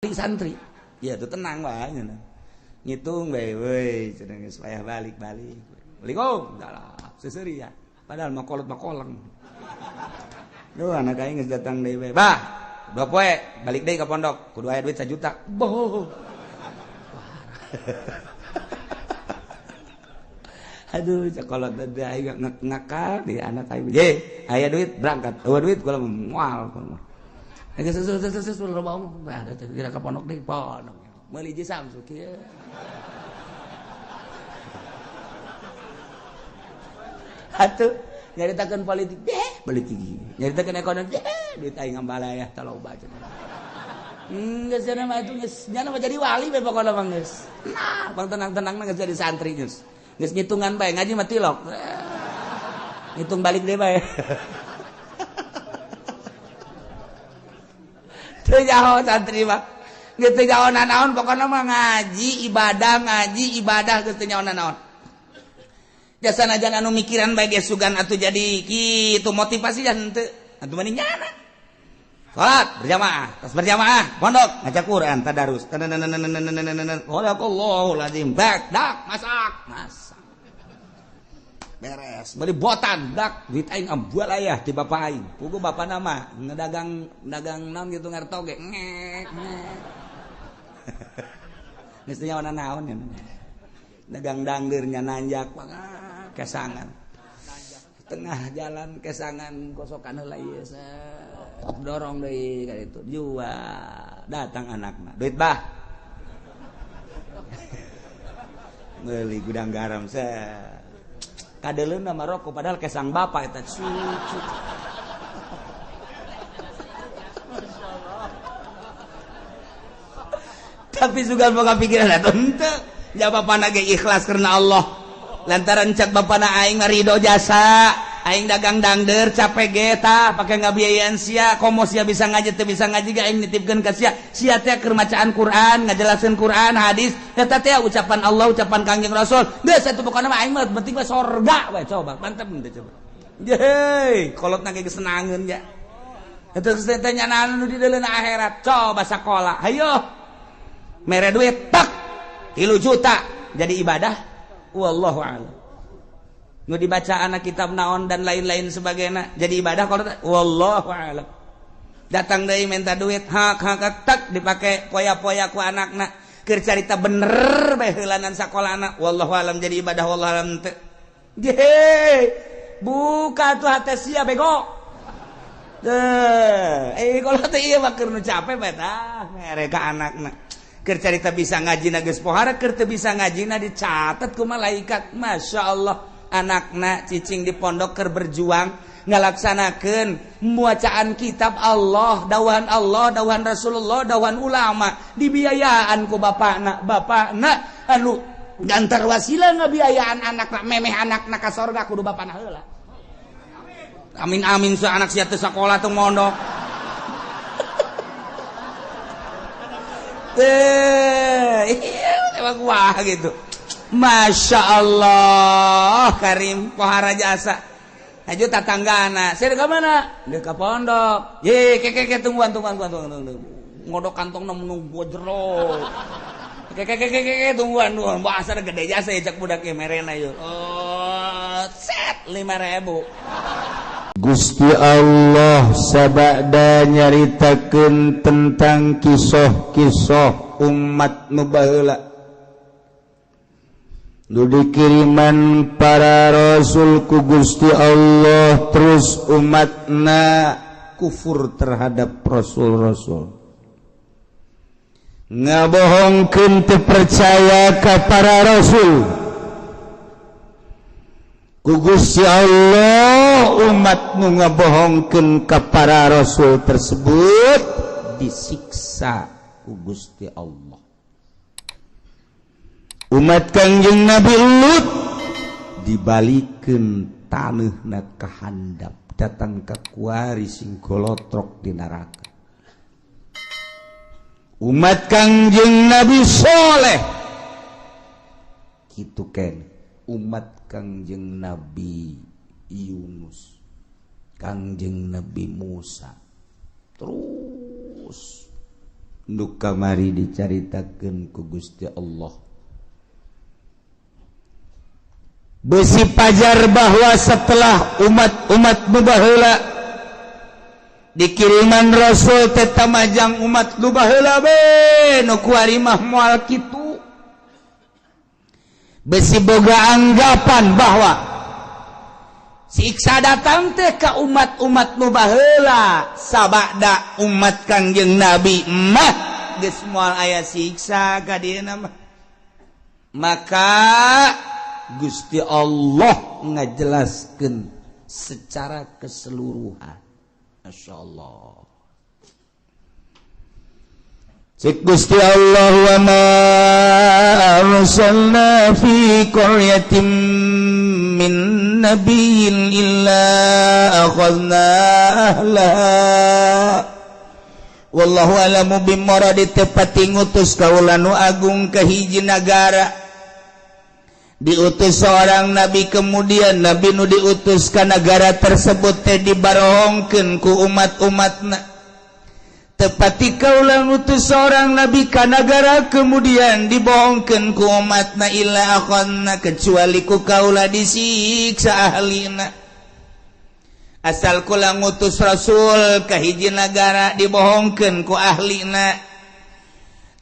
hati santri. Ya tuh tenang wae nya. Ngitung bae we cenah geus payah balik-balik. Assalamualaikum. Dalah, seseuri ya. Padahal mah kolot mah koleng. Duh anak aing geus datang deui bae. Bah, 2 poe balik deui ka pondok, kudu aya duit 1 juta. Boh. Aduh, sekolah tadi aing ngakal di anak aing. Ye, aya duit berangkat. Eueuh duit kula moal. Geus geus loba omong. Bah, kira ka pondok deui, pondok. Meuli hiji Samsu kieu. Atuh, nyaritakeun politik, deh, politik. Nyaritakeun ekonomi, deh, duit aing ngambalaya tah loba cenah. Geus cenah mah atuh geus nyana mah jadi wali we pokona mah geus. Nah, pang tenang-tenang geus jadi santri geus. Geus ngitungan bae ngaji mah tilok. Ngitung balik deui bae. Teu nyaho santri mah. Geus teu nyaho nanaon pokona mah ngaji ibadah geus teu nyaho nanaon. Jasa najan anu mikiran bae ge sugan atuh jadi kitu motivasi jan henteu. Atuh mending nyana. Salat berjamaah, tas berjamaah, pondok ngaca Quran tadarus. Sadaqallahul azim. Bak dak masak, masak. Beres, beli botan, dak duit aing ambual ayah di bapak aing. Pugu bapak nama ngedagang dagang naon gitu ngartoge. Ngek ngek. Geus teu nyaho naon ya. Dagang dangdeurnya nanjak kesangan. Tengah jalan kesangan kosokan heula ieu dorong deui ka ditu jual datang anakna duit bah meuli gudang garam kadeleuna mah rokok padahal kesang bapak eta cucu. Tapi sugan boga pikiran atuh henteu ja bapana ge ikhlas karena Allah lantaran cek bapana aing mah ridho jasa aing dagang dangder capek ge tah pake ngabiayaan sia komo sia bisa ngaji teu bisa ngaji ge aing nitipkeun ka sia sia teh keur macaan Quran ngajelaskeun Quran hadis eta teh ucapan Allah ucapan Kangjeng Rasul geus atuh pokona mah aing mah penting mah sorga we coba mantep teh coba yeuh kolotna ge geus senangeun ya eta geus teh nyanaan nu di deuleuna akhirat coba sakola hayo mere duit tak 3 juta jadi ibadah wallahu a'lam. Nu dibaca anak kitab naon dan lain-lain sebagainya jadi ibadah kalau wallahu a'lam. Datang deui minta duit hak hak tak dipake poya-poya ku anakna keur carita bener bae heulanan sakolana wallahu a'lam jadi ibadah wallahu a'lam teu. Ye buka tuh hate sia bego. Teu kalau teh ieu mah keur nu capek bae tah mere ka anakna. Keur carita bisa ngaji na geus pohara keur teu bisa ngaji na dicatat ku malaikat. Masya Allah anakna cicing di pondok keur berjuang ngalaksanakeun bacaan kitab Allah, dawahan Allah, dawahan Rasulullah, dawahan ulama dibiayaan ku bapakna. Bapakna anu gantar wasilah ngabiayaan anakna memeh anakna ka sorga kudu bapakna heula. Amin amin sa anak sia teu sakola teu mondok. Iya emang wah gitu. Masya Allah Karim pohara jasa. Haju tatanggana. Saya ke mana? Dia ke pondok. Ye ke ke tungguan tungguan tungguan tungguan. Ngodok kantong nunggu jero. Ke ke ke ke tungguan tungguan. Bahasa gede jasa ya cak budak merena yuk. Oh, set 5.000. Gusti Allah sabada nyaritakeun tentang kisah-kisah umat nu baheula nu dikiriman para rasul ku Gusti Allah terus umatna kufur terhadap rasul-rasul ngabohongkeun teu percaya ka para rasul ku Gusti Allah umat nu ngabohongkeun ka para rasul tersebut disiksa ku Gusti Allah. Umat Kangjeng Nabi Lut dibalikeun taneuhna ka handap datang ka kuari sing golotrok di neraka. Umat Kangjeng Nabi Soleh kitu ken umat Kangjeng Nabi Yunus, Kangjeng Nabi Musa, terus Nu kamari dicaritakeun ku Gusti Allah. Besi pajar bahwa setelah umat-umat nu baheula dikiriman Rasul teh tamajang umat nu baheula be nu kuari mah moal kitu. Besi boga anggapan bahwa siksa datang teh ka umat-umat nu baheula, sabada umat Kangjeng Nabi mah geus moal aya siksa ka dieuna mah. Maka Gusti Allah ngajelaskeun secara keseluruhan. Masya Allah. Cek Gusti Allah, wa ma arsalna fi qaryatin min nabiyyin illa akhadna ahlaha wallahu alamu bimuradi. Tepati ngutus kaula nu agung ke hiji nagara, diutus seorang nabi, kemudian nabi nu diutus ke negara tersebut teh dibarohongkeun ku umat-umatna. Tepati kaula ngutus seorang nabi ka nagara, kemudian dibohongkeun ku umatna, illa akhadna, kecuali ku kaula disiksa ahlina. Asal kula ngutus rasul ke hiji nagara, dibohongkeun ku ahlina,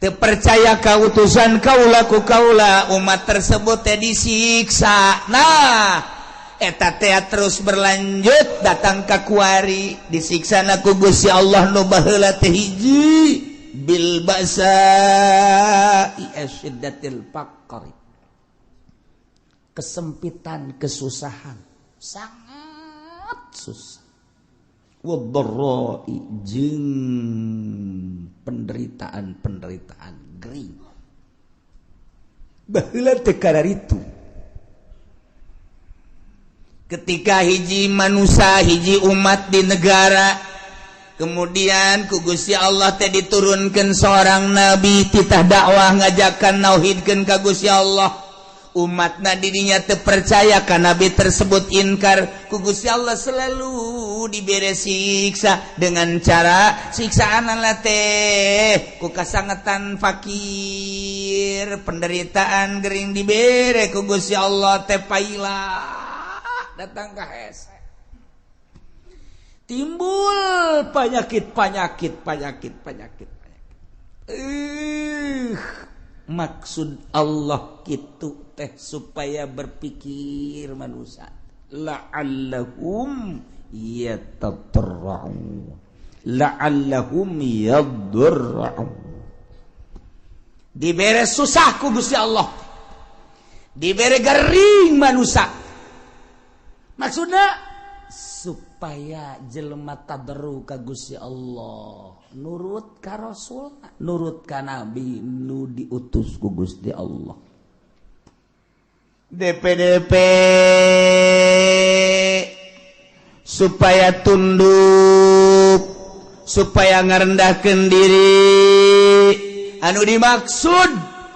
teu percaya ka utusan kaula, ku kaula umat tersebut teh disiksa. Nah, eta teh terus berlanjut datang ka kuari, disiksa ku Gusti Allah nu baheula teh hiji bil ba'sa asyiddatil faqri, kesempitan, kesusahan, sangat susah, wadharra'i, jeung penderitaan-penderitaan gering. Baheula teh itu ketika hiji manusia, hiji umat di negara, kemudian ku Gusti Allah teh diturunkan seorang nabi, titah dakwah, ngajakan nauhidkeun ka Gusti Allah. Umatna dirinya terpercaya ka nabi tersebut, inkar, ku Gusti Allah selalu diberi siksa dengan cara siksaan teh ku kasangetan fakir, penderitaan gering dibere ku Gusti Allah teh, paila datang ke hese, timbul penyakit, penyakit, penyakit, penyakit, penyakit. Maksud Allah gitu teh supaya berpikir manusia, la'allahum yatadarra'un, la'allahum yadurra'un. Dibere susah ku Gusti Allah, dibere gering manusia, maksudnya supaya jelema tadarru ka Gusti Allah, nurut ka Rasul, nurut ka nabi nu diutus ku Gusti Allah. DPDP supaya tunduk, supaya ngerendahkan diri, anu dimaksud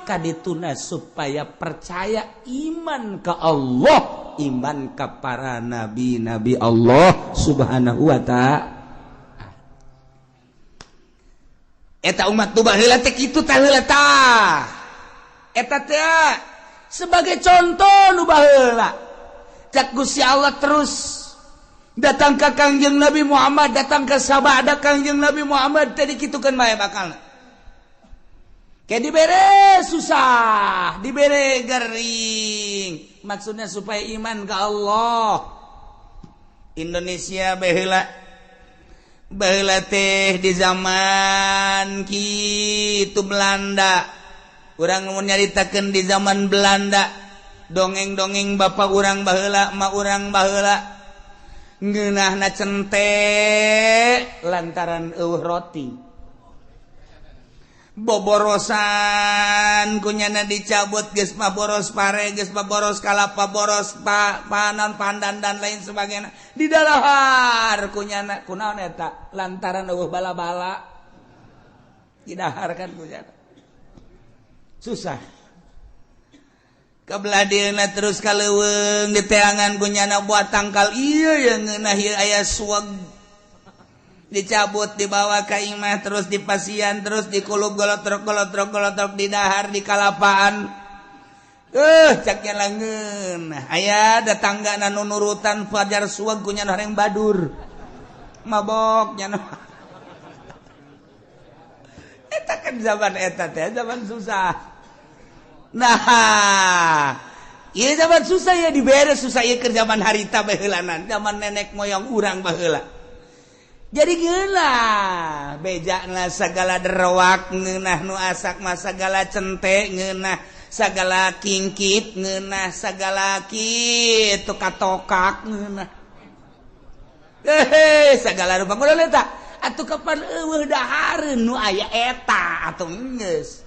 kadituna supaya percaya, iman ke Allah, iman ke para nabi-nabi Allah Subhanahu wa ta'ala. Eta umat nu baheula teh kitu tah heula tah. Eta teh sebagai contoh nu baheula. Cak Gusti Allah terus datang ke Kangjeng Nabi Muhammad, datang ke sabada Kangjeng Nabi Muhammad teh dikitukeun bae bakalna. Kayak dibere susah, dibere gering. Maksudnya supaya iman ke Allah. Indonesia baheula, baheula teh di zaman kitu Belanda. Urang mau nyaritakeun di zaman Belanda, dongeng-dongeng bapak urang baheula, emak urang baheula, ngeunahna cente lantaran eueuh roti, boborosan kunyana dicabut, geus mah boros pare, geus mah boros kalapa, boros panon pandan dan lain sebagainya, didalahar kunyana. Kunaon eta? Lantaran eueuh bala-bala, didahar kan kunyana susah. Kebelah dieuna terus ka leuweung, diteangan kunyana buat tangkal, iya yang ngeunah ieu aya suweg. Dicabut dibawa ka imah terus dipasian terus dikulub golotrok golotrok golotrok di dahar di kalapaan. Caknya langeun. Aya datangga nu nurutan fajar suweg ku nya horeng badur. Mabok nya. Eta kan zaman eta teh zaman susah. Nah, ieu zaman susah ya dibere susah ieu keur zaman harita baheulanan, zaman nenek moyang urang baheula. Jadi geunah bejana segala derwak ngeunah nu asak mah segala cente ngeunah segala kingkit ngeunah segala kitu katokak ngeunah. Hehe segala rupa kudu eta. Atuh kapan eueuh dahareun nu aya eta atuh geus.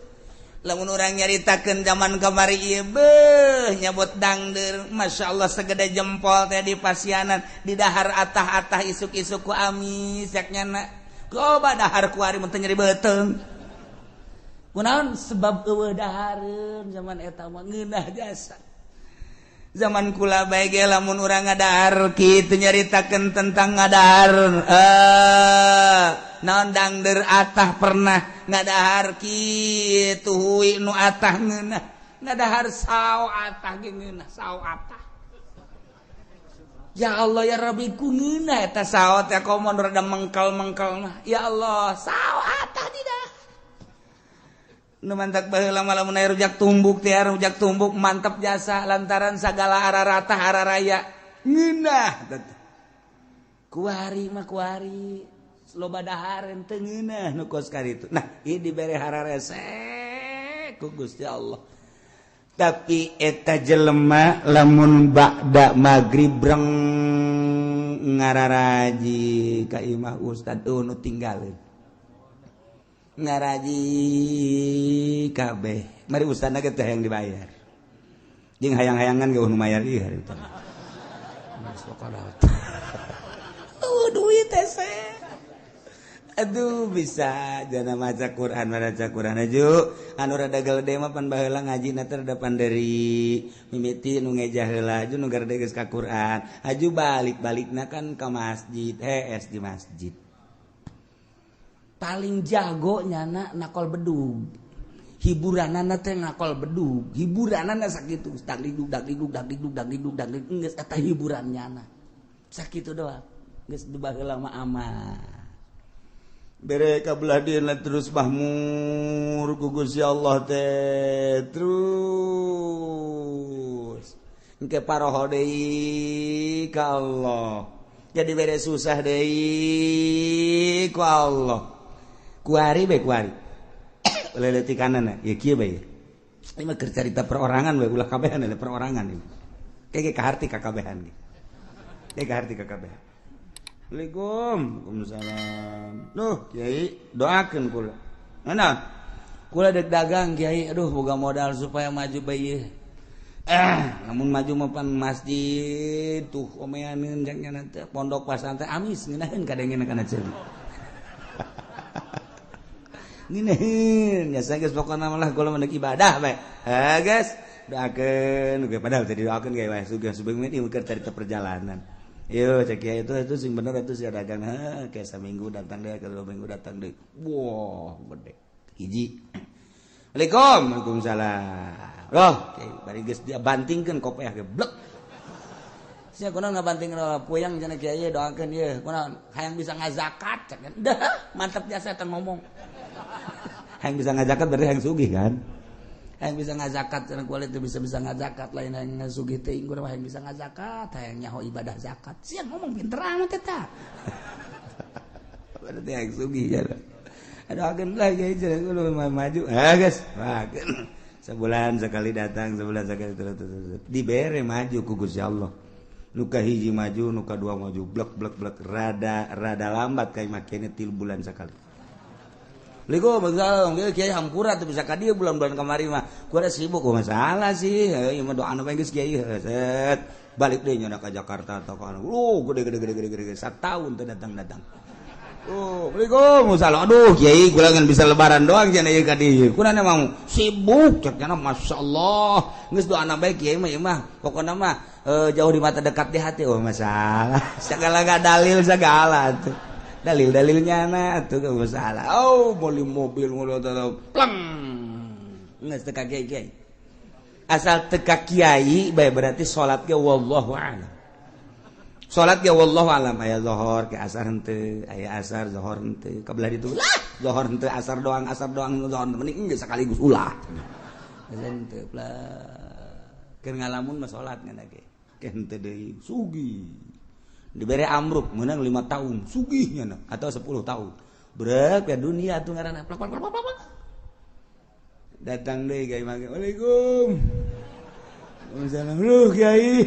Lamun urang nyaritakeun zaman kamari ieu beuh nyabot dangdeur masyaallah segede jempol teh di pasianan di dahar atah-atah isuk-isuk ku amis cak nyana coba dahar ku ari mun teu nyeri beuteung kunaon sebab eueuh dahareun zaman eta mah ngeunah jasa zaman kula bae ge lamun urang ngadahar kitu nyaritakeun tentang ngadahar naon dangdeur atah pernah ngadahar kitu hui nu atah ngeunah ngadahar sao atah ge ngeunah sao atah ya Allah ya Rabbi ku ngeunah eta sao teh komo rada mengkal-mengkal mah ya Allah sao atah tidak nu mantak baheula mah lamun aya rujak tumbuk teh rujak tumbuk mantap jasa lantaran sagala ararata araraya ngeunah kuari mah kuari loba dahareun teu ngeunah nu kos karitu. Nah, ieu dibere hararese ku Gusti Allah. Tapi eta jelema lamun ba'da magrib breng ngararaji ka imah ustad nu tinggalin. Ngaraji kabeh. Mari ustadna ge teh yang dibayar. Jeung hayang-hayangan ge nu mayar ieu harita. Duit teh. Aduh bisa jana maca Quran maca Quran aju anu rada gede mah pan baheula ngajina teh rada panderi mimiti nu ngejah heula aju nu garede geus ka Quran aju balik-balikna kan ka masjid hees di masjid paling jago nyana nakol bedug hiburanana teh nakol bedug hiburanana sakitu dagdidug dagdidug dagdidug dagdidug dagdidug geus eta hiburan nyana sakitu doang geus baheula mah aman bere kabelah dieuna terus mahmur ku Gusti Allah teh terus engke paroho deui ka Allah jadi bere susah deui ku Allah kuari bae kuari leletikanana ya kieu bae ieu mah keur carita perorangan bae ulah kabehan perorangan ieu kege kaharti ka kabehan ge ge kaharti ka kabehan. Assalamualaikum. Waalaikumsalam. Duh, Kiai, doakeun kula. Mana? Kula dek dagang Kiai, aduh boga modal supaya maju bae ieu. Lamun maju mah pan masjid tuh omeaneun jang nya teh pondok pasantren amis ngeunaheun kadengeun kana ceuli. Ngeunaheun, nya geus pokona mah lah kula mah deuk ibadah bae. Ha, guys, doakeun ge padahal teh didoakeun ge wae sugih subeung ieu keur carita perjalanan. Yo cek ya itu sing bener itu sih dagang ha kayak seminggu datang deh ke 2 minggu datang deh. Wah, gede. Hiji. Assalamualaikum. Waalaikumsalam. Loh, bari geus dia bantingkeun kopeah ge blek. Sia kunaon ngabantingkeun puyang cenah kiai doakeun ieu. Kunaon hayang bisa ngazakat cek. Dah, mantap jasa eta ngomong. Hayang bisa ngazakat berarti hayang sugih kan? Hayang bisa ngazakat cenah kuali teu bisa ngazakat lain hayang ngasugih teh inggur hayang bisa ngazakat hayang nyaho ibadah zakat sia ngomong pinter amat eta berarti hayang sugih ya aduh ageun lah kiai cenah kudu maju ah geus sebulan sekali datang sebulan sekali terus dibere maju ku Gusti Allah nu ka hiji maju nu ka dua maju blek blek blek rada rada lambat kayak makene 3 bulan sekali. Assalamualaikum, kiai hampura tuh bisa ka dieu bulan-bulan kamari mah. Ku ada sibuk masalah sih. Ieu mah doana bae geus kiai set. Balik deui nya ka Jakarta atau ka anu. Gede gede gede gede gede satahun teu datang-datang. Oh, Assalamualaikum, salam. Aduh, kiai kula ngan bisa lebaran doang cenah ieu ka dieu. Kuna emang sibuk cek nya masyaallah. Geus doana bae kiai mah ieu mah. Pokona mah jauh di mata dekat di hati. Oh, masalah. Segala ga dalil segala tuh. Dalil-dalilnya na atuh gak masalah. Oh, beli mobil ngono pleng. Geus teu ka kiai. Asal teu ka kiai bae berarti salat ge wallahu a'lam. Salat ge wallahu a'lam aya zuhur ke asar henteu, aya asar zuhur henteu. Kabelah ditu lah, zuhur henteu asar doang zuhur mending geus sekaligus ulah. Henteu plak. Keur ngalamun mah salat ngan ge. Henteu deui sugih. Dibere amruk menang 5 tahun sugihnya na, atau 10 tahun. Brek ya dunia tuh ngaranna plak plak plak plak. Datang deui kiai mangke. Waalaikum. Waalaikumsalam. Duh kiai.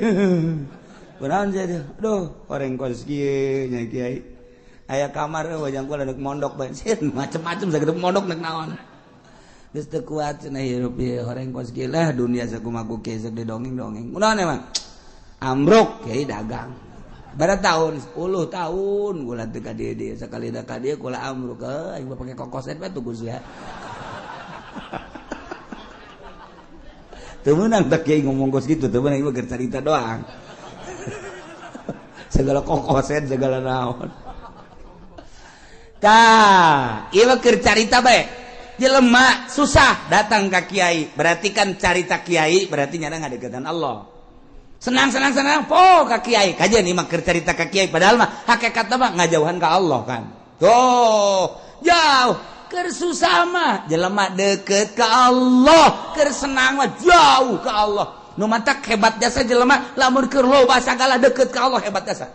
Kunaon sia teh? Duh, horeng kos kieu nya kiai. Aya kamar eueuh jang kula deuk mondok bae. Macem-macem sagede mondok nek naon. Geus teu kuat cenah hirup ieu horeng kos kieu lah dunia sakumaha ku kieu sok didongeng-dongeng. Kunaon emang? Amruk kiai dagang. Bara tahun 10 tahun kula teu ka dieu dieu sakali da ka dieu kula amruk aing mah pake kokosen bae tuh sia. Teu meunang teh kiai ngomong kos kitu teu meunang ieu mah carita doang. Segala kokosen segala naon. Tah, ieu mah keur carita bae. Jelema susah datang ka kiai, berarti kan carita kiai berarti nyana ngadeukeutan Allah. Senang senang senang po ka kiai kajian ieu mah keur carita ka kiai padahal mah hakikatna mah ngajauhan ka Allah kan. Tuh, jauh keur susah mah jelema deukeut ka Allah, keur senang mah jauh ka Allah. Nu matak hebat jasa jelema lamun keur loba sagala deukeut ka Allah hebat jasa.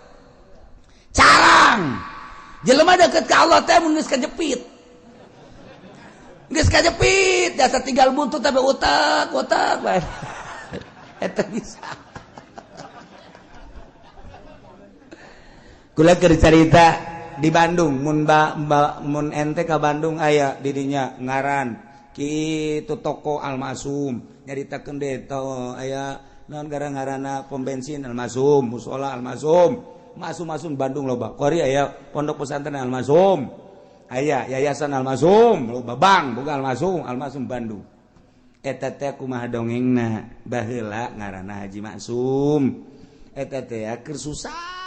Carang jelema deukeut ka Allah teh mun geus kajepit. Geus kajepit jasa tinggal buntut tapi utak-utak bae. Eta bisa. Kula keur carita di Bandung mun mun ente ka Bandung aya didinya ngaran kitu toko Almasum nyaritakeun deui teh aya naon gara-ngarana pom bensin Almasum, musala Almasum, masum-masum Bandung loba. Kuari aya pondok pesantren Almasum, aya yayasan Almasum, loba bank boga Almasum, Almasum Bandung. Eta teh kumaha dongengna baheula ngaranna Haji Maksum. Eta teh keur susah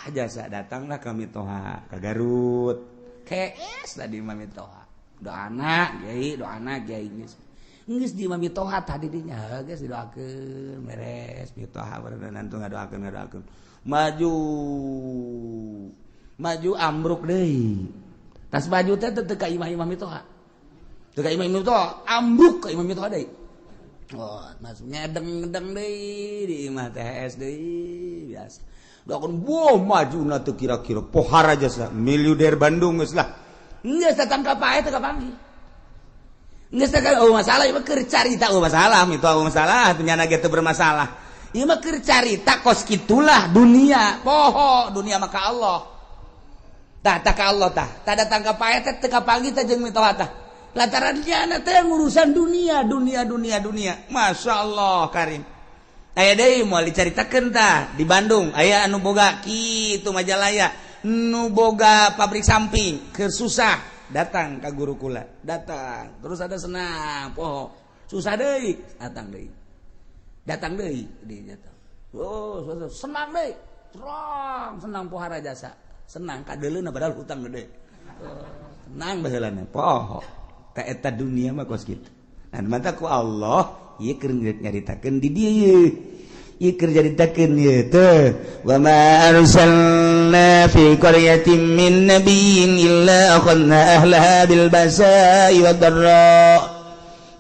jasa datanglah kami toha ke Garut. KS tadi mami toha. Doana kiai, doana kiai geus. Geus di mami toha tadi dinya geus didoakeun beres mi toha berenang tuh ngadoakeun ngadoakeun. Maju. Maju ambruk deui. Tas baju teh teu ka imah-imah mi toha. Teu ka imah-imah toha, ambruk ka imah mi toha deui. Oh, masuk ngedeng-ngedeng deui di imah THS deui biasa. Doakeun boh maju na teu kira-kira pohara jasa miliuder Bandung geus lah. Geus datang ka pae teu kapanggih. Geus teh oh masalah ieu mah keur carita oh masalah itu oh masalah atuh ge teu bermasalah. Ieu mah keur carita kos kitulah dunia poho dunia mah ka Allah. Tah tah ka Allah tah. Tah datang ka pae teh teu kapanggih teh jeung mitoha tah. Lantaran nyana teh ngurusan dunia dunia dunia dunia. Masyaallah karim. Aya deui moal dicaritakeun tah di Bandung aya anu boga kitu Majalaya nu boga pabrik samping keur susah datang ka guru kula datang terus ada senang poho susah deui datang deui di datang oh senang deui terang senang pohara jasa senang kadeuleuna padahal hutang gede senang baheulana poho ta eta dunia mah kos kitu dan mata ku Allah ieu keur nyaritakeun di dieu ieu keur nyaritakeun ieu teh wa ma arsalna fi qaryatin min nabiyyin illa akhadna ahlaha bil basa'i wad dharra.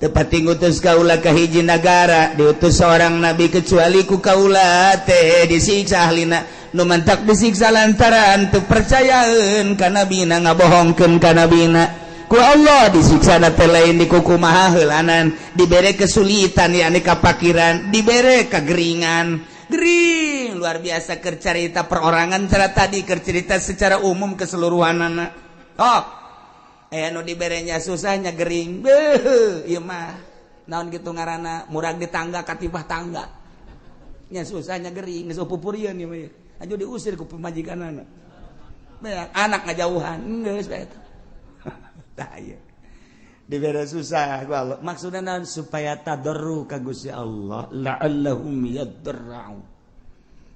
Tepati ngutus kaula ka hiji nagara diutus seorang nabi kecuali ku kaula teh disiksa ahlina nu mantak disiksa lantaran teu percayaeun ka nabina ngabohongkeun ka nabina. Ku Allah disiksa na teh lain dikukumaha heulanan dibere kesulitan yakni kapakiran dibere kegeringan gering luar biasa keur carita perorangan cara tadi keur cerita secara umum keseluruhanana. Oh aya nu diberenya susahnya gering beuh ieu mah naon kitu ngaranna murag di tangga katibah tangga nya susahnya gering geus pupurieun ieu mah aju diusir ku pamajikanana anak ngajauhan geus bae eta. Tah ieu dibere susah ku Allah maksudna naon supaya tadarru ka Gusti Allah la'allahum yadarra'un.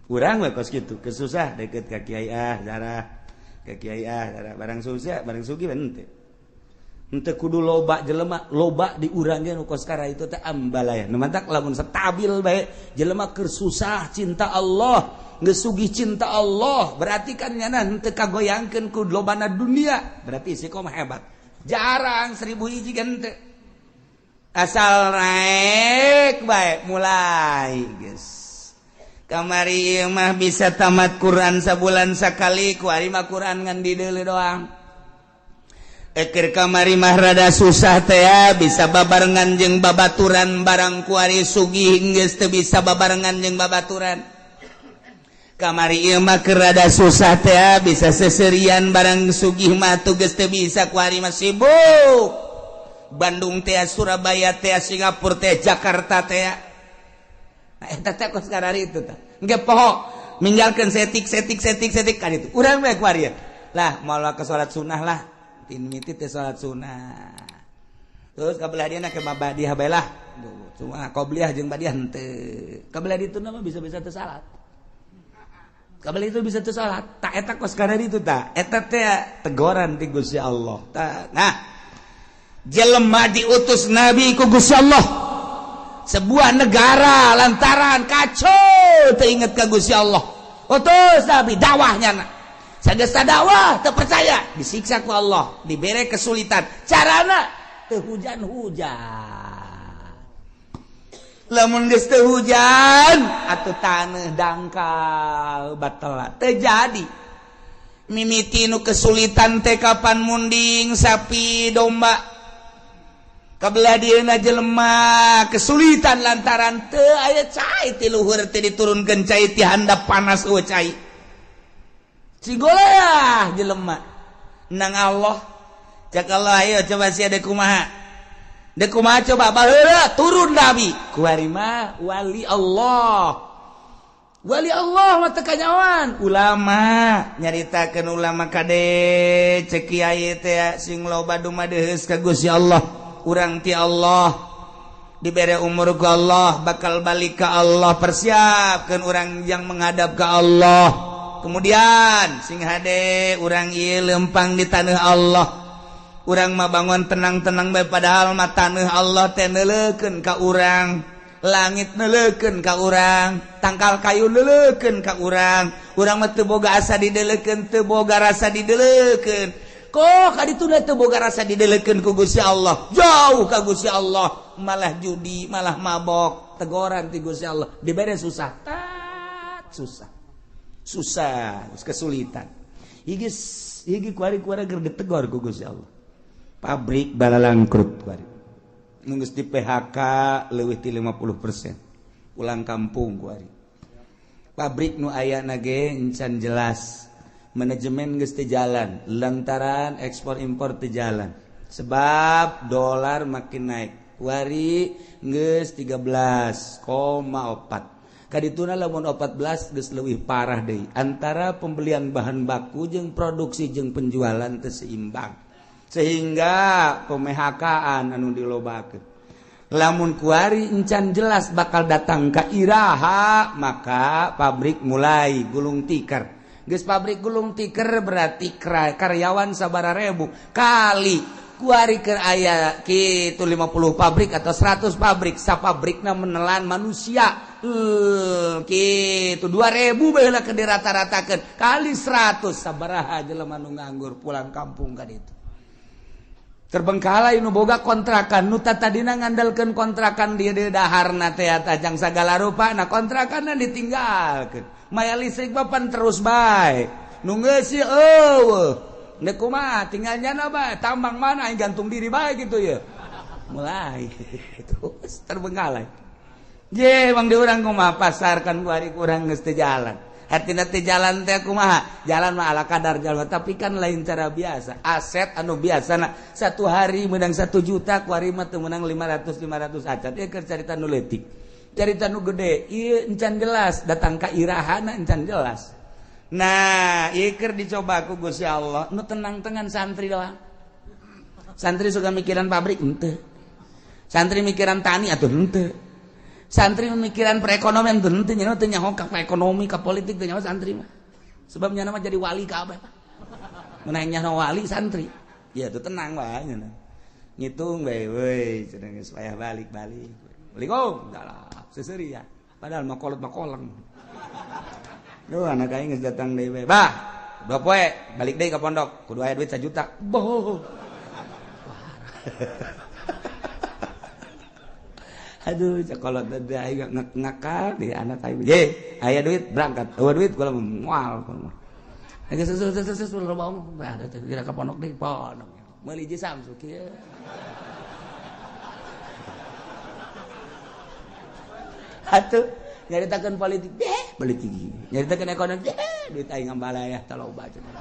Urang we kos kitu kesusah deket ka kiai ah zarah Ke kiai ah, barang susah, barang sugih henteu. Henteu kudu loba jelema, loba di urang ge nu kos itu teh ambalaya. Nu mantak lamun stabil bae jelema keur susah cinta Allah, geus sugih cinta Allah, berarti kan nyana henteu kagoyangkeun ku lobana dunia, berarti istiqomah hebat. Jarang 1000 hiji kan henteu. Asal naik bae mulai geus. Kamari mah bisa tamat Quran sabulan sakali, kuari mah Quran ngan dideuleu doang. Eker kamari mah rada susah teh ya, bisa babarengan jeung babaturan, barang kuari sugih geus teu bisa babarengan jeung babaturan. Kamari ieu mah keur rada susah teh ya, bisa seserian, barang sugih mah tuh geus teu bisa, kuari mah sibuk. Bandung teh, Surabaya teh, Singapura teh, Jakarta teh. Nah, eta teh kos karari itu teh. Engke poho ninggalkeun setik setik setik setik kan itu. Urang bae kuari ya. Lah, moal ke salat sunnah lah. Tin miti teh salat sunnah. Terus kabelah dia ke badiah bae lah. Cuma qobliyah jeung badiah henteu. Kabelah ditu mah bisa-bisa teu salat. Kabelah itu bisa teu salat. Tak eta kos karari itu tak. Eta teh tegoran ti Gusti Allah. Nah, jelema diutus nabi ku Gusti Allah. Sebuah negara lantaran kacau teringat ke Gusti Allah, utus nabi dakwahnya. Nah, sageus dakwah teu percaya, disiksa ku Allah, dibere kesulitan, carana teu hujan-hujan. Lamun geus teu hujan atuh taneuh dangkal batal teu jadi. Mimiti nu kesulitan teh kapan munding sapi domba. Kabelah dieuna jelema kesulitan lantaran teu aya cai ti luhur, teh diturunkeun cai ti handap panas, eueuh cai. Cigoleah jelema nang Allah. Cak Allah, ayo coba sia deuk kumaha, deuk kumaha coba. Baheula turun nabi kuari mah wali Allah. Wali Allah mah teu kanyawan ulama nyaritakeun, ulama kade cek kiai teh sing loba dumadeheus ka Gusti Allah. Urang ti Allah dibere umur ku Allah, bakal balik ke Allah, persiapkan orang yang menghadap ke Allah. Kemudian sing hade urang ieu lempang di tanah Allah. Urang mah bangun tenang-tenang bae, padahal mah tanah Allah teh neuleukeun ka urang, langit neuleukeun ka urang, tangkal kayu neuleukeun ka urang. Urang mah teu boga asa dideulekeun, teu boga rasa dideulekeun. Kok kaditu teu boga rasa dideulekeun ku Gusti Allah, jauh ka Gusti Allah, malah judi, malah mabok. Tegoran ti Gusti Allah, dibere susah, tat susah susah, kesulitan. Higi higi kuari kuari keur ditegor ku Gusti Allah, pabrik balalangkrut kuari, geus di PHK leuwih ti 50%, pulang kampung kuari. Pabrik nu aya ge encan jelas, manajemen geus teu jalan lantaran ekspor impor teu jalan sebab dolar makin naik. Kuari geus 13,4. Kadituna lamun 14 geus leuwih parah deui, antara pembelian bahan baku jeung produksi jeung penjualan teu seimbang, sehingga pemehakaan anu dilobakeun. Lamun kuari encan jelas bakal datang ka iraha, maka pabrik mulai gulung tikar. Geus pabrik gulung tikar berarti karyawan sabara ribu kali kuari keur aya kitu 50 pabrik atau 100 pabrik, sapabrikna menelan manusia kitu 2000 baheula keur dirata-ratakeun, kali 100 sabaraha jelema nu nganggur pulang kampung ka ditu. Terbengkalai nu boga kontrakan, nu tadina ngandalkeun kontrakan dia di daharna teh tajang sagala rupa. Nah, kontrakanna ditinggalkeun, maya listrik papan terus bae, nu ngeusi eueuh. Ndek kumaha tinggal nyana bae, tambang mana aing gantung diri bae gitu ya. Mulai terus terbengkalai. Je bang, di urang kumaha pasar kan kuari kurang geus teu jalan. Hartina teu jalan teh kumaha? Jalan mah ala kadar jalan, tapi kan lain cara biasa. Aset anu biasa na satu hari menang 1 juta, kuari mah teu menang 500 500 acan. Ieu keur carita nu leutik. Carita nu gede, ieu encan jelas datang ka irahana encan jelas. Nah, ieu keur dicoba ku Gusti Allah, nu tenang-tenang santri doang. Santri suka mikiran pabrik henteu. Santri mikiran tani atuh henteu. Santri memikiran perekonomian tuh henteu, nya teu nyaho ka ekonomi, ka politik teu nyaho santri mah. Sebab nya mah jadi wali kabeh. Mun aing nyaho wali santri. Ya tuh tenang wae nya. Ngitung bae weuy cenah geus payah balik-balik. Assalamualaikum. Dalah seseuri ya. Padahal mah kolot mah koleng. Duh anak aing geus datang deui bae. Bah, 2 poe balik deui ka pondok kudu aya duit 1 juta. Boh. Aduh kolot teh aing ngakal di anak aing. Ye, aya duit berangkat. Eueuh duit kula moal. Geus geus loba omong. Bah, kira ka pondok deui, pondok. Meuli jeung Samsu kieu. Atuh nyaritakeun politik deh, politik. Nyaritakeun ekonomi deh, duit aing ngambalaya tah loba cenah.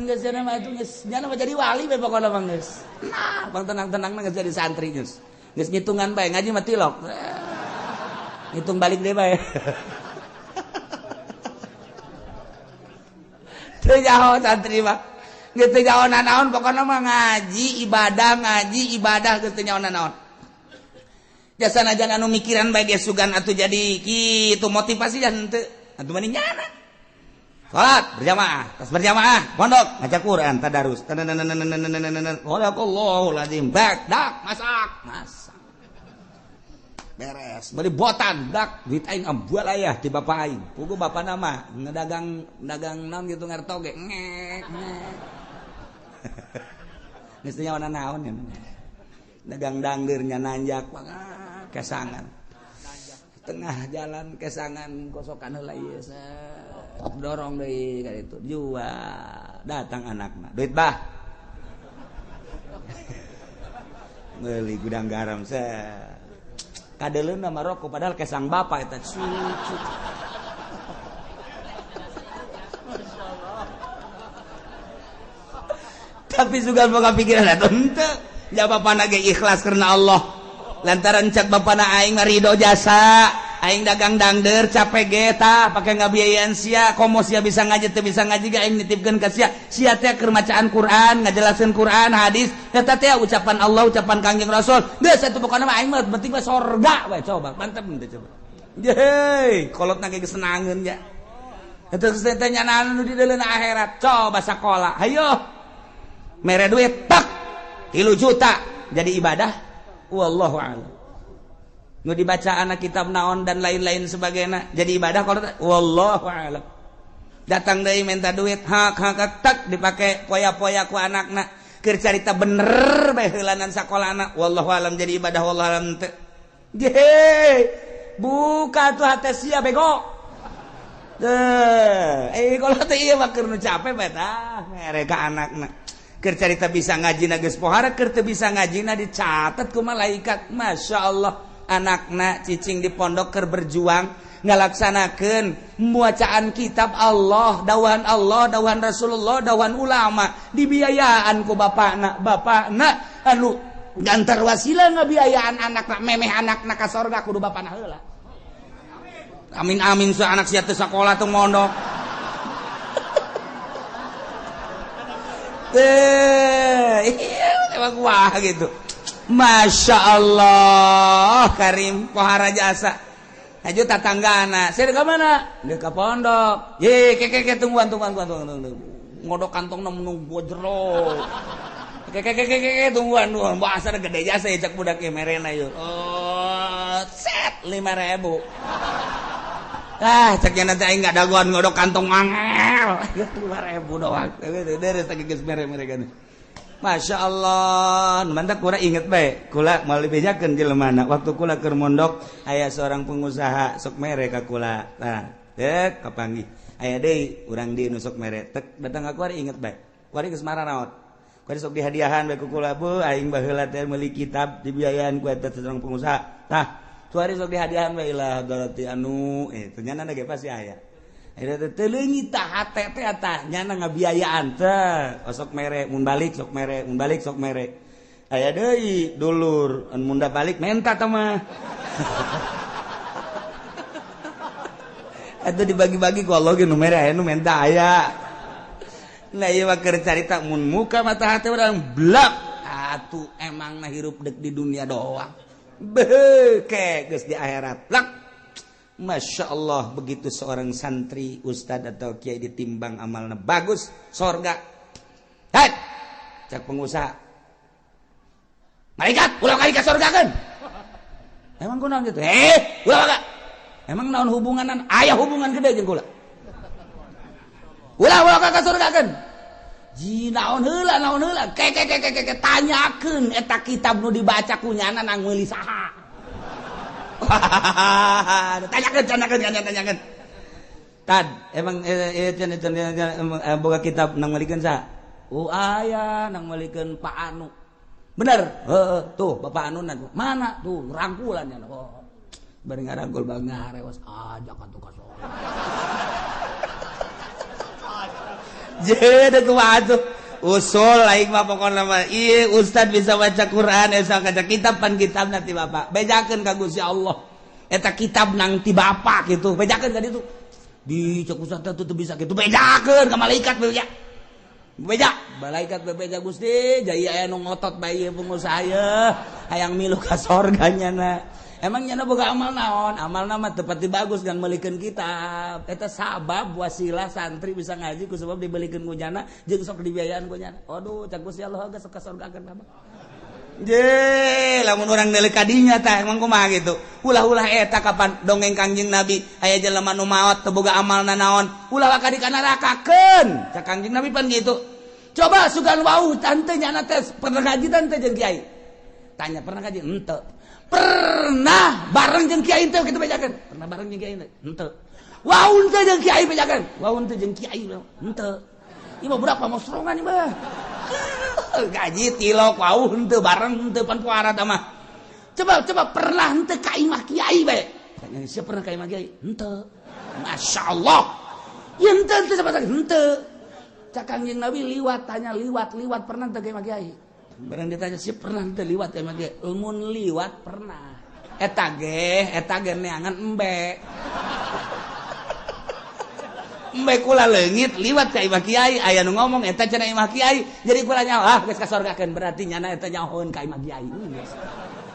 Geus cenah mah atuh geus nyana mah jadi wali bae pokona mah geus. Nah, pang tenang-tenang geus jadi santri geus. Geus ngitungan bae ngaji mah tilok. Ngitung balik deui bae. Teu nyaho santri mah. Geus teu nyaho nanaon pokona mah ngaji ibadah geus teu nyaho nanaon. Jasa najan anu mikiran bae ge sugan atuh jadi kitu motivasi jan henteu. Atuh mending nyana. Salat berjamaah, tas berjamaah, pondok ngaca Quran, tadarus. Sadaqallahul azim. Bak, dak, masak, masak. Beres, beli botan, dak, duit aing ambual ayah ti bapak aing. Pugu bapak nama ngedagang dagang naon gitu ngarto ge. Ngek, ngek. Geus teu nyaho naon ya. Dagang dangdeurnya nanjak kesangan. Tengah jalan kesangan kosokan heula ieu dorong deui ka ditu jual datang anakna duit bah meuli gudang garam kadeleuna mah rokok padahal kesang bapak eta cucu. Tapi sugan boga pikiran atuh henteu ja bapana ge ikhlas karena Allah lantaran cak bapana aing mah ridho jasa aing dagang dangder capek ge tah pake ngabiayaan sia komo sia bisa ngaji teu bisa ngaji ge aing nitipkeun ka sia sia teh keur macaan Quran ngajelaskeun Quran hadis eta teh ucapan Allah ucapan Kangjeng Rasul geus atuh pokona mah aing mah penting mah sorga we coba mantep teh coba yeuh kolotna ge geus senangeun ya eta geus teh nyanaan nu di deuleuna akhirat coba sakola hayo mere duit tak 3 juta jadi ibadah wallahu a'lam. Nu dibaca anak kitab naon dan lain-lain sebagainya jadi ibadah kalau wallahu a'lam. Datang deui minta duit hak hak tak dipake poya-poya ku anakna keur carita bener bae heulanan sakolana wallahu a'lam jadi ibadah wallahu a'lam teu. Ye buka tuh hate sia bego. Teu kalau teh ieu mah keur nu capek bae tah mere ka anakna. Keur carita bisa ngaji na geus pohara keur teu bisa ngaji na dicatat ku malaikat. Masya Allah anakna cicing di pondok keur berjuang ngalaksanakeun bacaan kitab Allah, dawahan Allah, dawahan Rasulullah, dawahan ulama dibiayaan ku bapakna. Bapakna anu gantar wasilah ngabiayaan anakna memeh anakna ka sorga kudu bapakna heula. Amin amin sa anak sia teu sakola teu mondok. Iya, emang wah gitu. Masya Allah, Karim pohara jasa. Haju tatanggana, saya ke mana? Dia ke pondok. Ye, keke tungguan. Ngodok kantong nunggu jero. Keke tungguan. Bahasa gede jasa ya cak budak merena yuk. Oh, set 5.000. Ah, ceknya nanti aing nggak dagoan ngodok kantong angel. 5.000 doang. Deres geus mere-mere kan. Masya Allah, mantap kula inget bae. Kula moal dibejakeun jelema waktu kula keur mondok aya seorang pengusaha sok mere ka kula. Tah, dek kapanggih. Aya deui urang di nu sok mere. Tek datang ka kuari inget bae. Kuari geus mararaot. Kuari sok dihadiahan bae ku kula, bu aing baheula teh meuli kitab dibiayaan ku eta seorang pengusaha. Tah, kuari sok dihadiahan bae lah darati anu eh ternyata ge pasti aya. Eta teh leungit tah hate teh tah nyana ngabiayaan teh osok mere mun balik sok mere mun balik sok mere aya deui dulur anu mun balik menta tah mah. Eta dibagi-bagi ku Allah ge nu mere aya nu menta aya. Nah ieu mah keur carita mun muka mata hate urang blak atuh emangna hirup deuk di dunia doang. Beuh ke geus di akhirat blak. Masya Allah, begitu seorang santri, ustad atau kiai ditimbang amalna bagus, sorga. Hei, cak pengusaha, malaikat ulah kali ka sorga kan? Emang kunaon gitu? Ulah kak. Emang naon hubunganan? Aya hubungan gede jeung kula. Ulah ulah ka sorga kan? Ji naon heula naon heula? Ke ke ke ke ke tanyakeun eta kitab nu dibaca ku nyana nang meuli saha. Tanyakeun tanyakeun tanyakeun. Tad, emang boga kitab nang meulikeun saha? Oh aya nang meulikeun Pak Anu. Bener? Heeh, tuh Bapak Anu mana? Tuh rangkulan nya. Oh. Bari ngarangkul bang ngarewas ajak atuh ka sorga. Jadi kumaha tuh? Usul aing mah pokona mah ieu ustad bisa baca Quran esa kaca kitab pan kitab nanti bapak bejakeun ka Gusti Allah eta kitab nang ti bapak gitu bejakeun ka ditu di cek ustad teh teu bisa kitu bejakeun ka malaikat beja beja malaikat bebeja Gusti jaya aya nu ngotot bae ieu pengusaha ye hayang milu ka sorga nyana. Emang nyana boga amal naon? Amalna mah teu pati bagus kan meulikeun kitab. Eta sabab wasilah santri bisa ngaji ku sebab dibelikeun ku nyana jeung sok dibiayaan ku nyana. Aduh, cak Gusti Allah geus ka sorgakeun bapak. Je, lamun urang deuleu ka dinya tah emang kumaha gitu. Ulah-ulah eta kapan dongeng Kangjeng Nabi aya jelema nu maot teu boga amalna naon, ulah ka di nerakakeun. Cak Kangjeng Nabi pan gitu. Coba sugan wau tante nyana teh pernah ngaji tante jeung kiai. Tanya pernah ngaji? Henteu. Pernah bareng jeung kiai teh kitu bejakeun. Pernah bareng jeung kiai teh? Henteu. Wau teh jeung kiai bejakeun. Wau teh jeung kiai henteu. Ieu mah budak pamosrongan ieu mah. Gaji tilok wau henteu bareng henteu pan puara tah mah. Coba coba pernah henteu ka imah kiai bae. Tanya sia pernah ka imah kiai? Henteu. Masyaallah. Ieu henteu henteu sama sekali henteu. Cak Kangjeng Nabi liwat tanya liwat liwat pernah teu ka imah kiai? Barang ditanya sih pernah teu liwat emang ge ulmun liwat pernah. Eta ge neangan embe. Embe kula leungit liwat ka imah kiai aya nu ngomong eta cenah imah kiai jadi kula nyaho ah geus kasorgakeun berarti nyana eta nyahoeun ka imah kiai.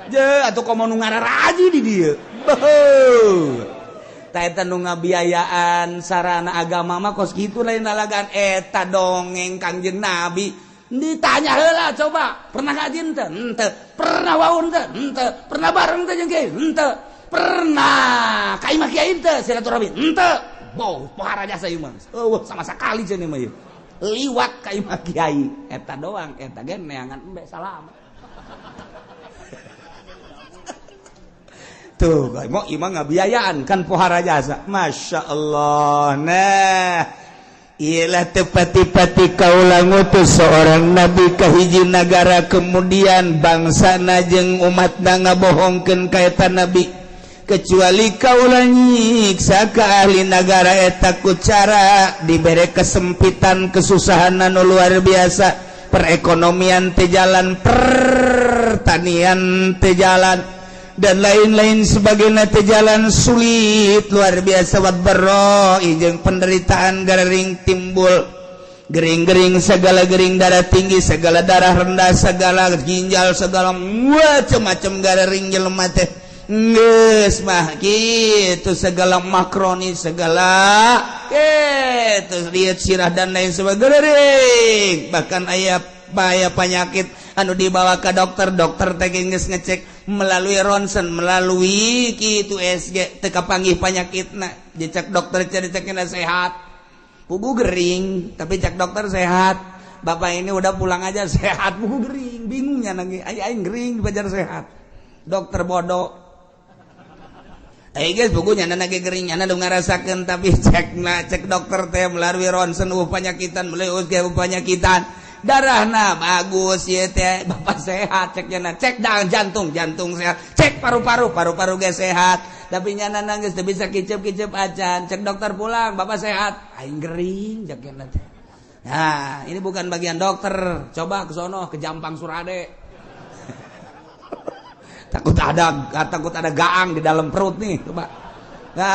Je atuh komo nu ngararaji di dieu. Beuh. Ta eta nu ngabiayaan sarana agama mah kos kitu lain lalagaan eta dongeng Kangjeng Nabi. Ditanya heula coba, pernah ngaji henteu? Henteu. Pernah waun teu? Henteu. Pernah bareng teu jeung kiai? Henteu. Pernah ka imah kiai teu silaturahmi? Henteu. Bau pohara jasa ieu mah. Eueuh sama sakali cenah mah ieu. Liwat ka imah kiai eta doang eta ge neangan embe salam. Tuh, mau imah ngabiayaan kan pohara jasa. Masya Allah. Nah, ialah tepati-pati kaula ngutus seorang nabi ka hiji nagara kemudian bangsana jeung umatna ngabohongkeun ka eta nabi kecuali kaula nyiksa ka ahli nagara eta ku cara dibere kesempitan kesusahan anu luar biasa, perekonomian teu jalan, pertanian teu jalan dan lain-lain sebagainya teu jalan, sulit luar biasa, wadbarro jeung penderitaan gering timbul, gering-gering segala gering, darah tinggi segala, darah rendah segala, ginjal segala, macam-macam gering jelema teh geus mah kitu, segala makroni segala kitu, lihat sirah dan lain sebagainya, bahkan aya bahaya penyakit anu dibawa ke dokter, dokter teh geus ngecek melalui ronsen, melalui kitu SG teu kapanggih panyakitna, dicek dokter dicekna sehat, pugu gering, tapi cek dokter sehat, bapak ini udah pulang aja sehat, pugu gering, bingungnya nangis, aing gering dipajar sehat, dokter bodoh. Guys, bukunya nyana ge gering, nyana nu ngarasakeun, tapi cekna cek dokter teh melalui ronsen panyakitan, melalui USG panyakitan, darahna bagus ieu teh, bapak sehat, cek nyana, cek jantung, jantung sehat, cek paru-paru, paru-paru ge sehat, tapi nyana nangis teu bisa kicep-kicep acan, cek dokter pulang, bapak sehat, aing gering cek nyana teh. Nah, ini bukan bagian dokter, coba ke sono ke Jampang Surade. Takut ada gaang di dalam perut nih, coba. Nah,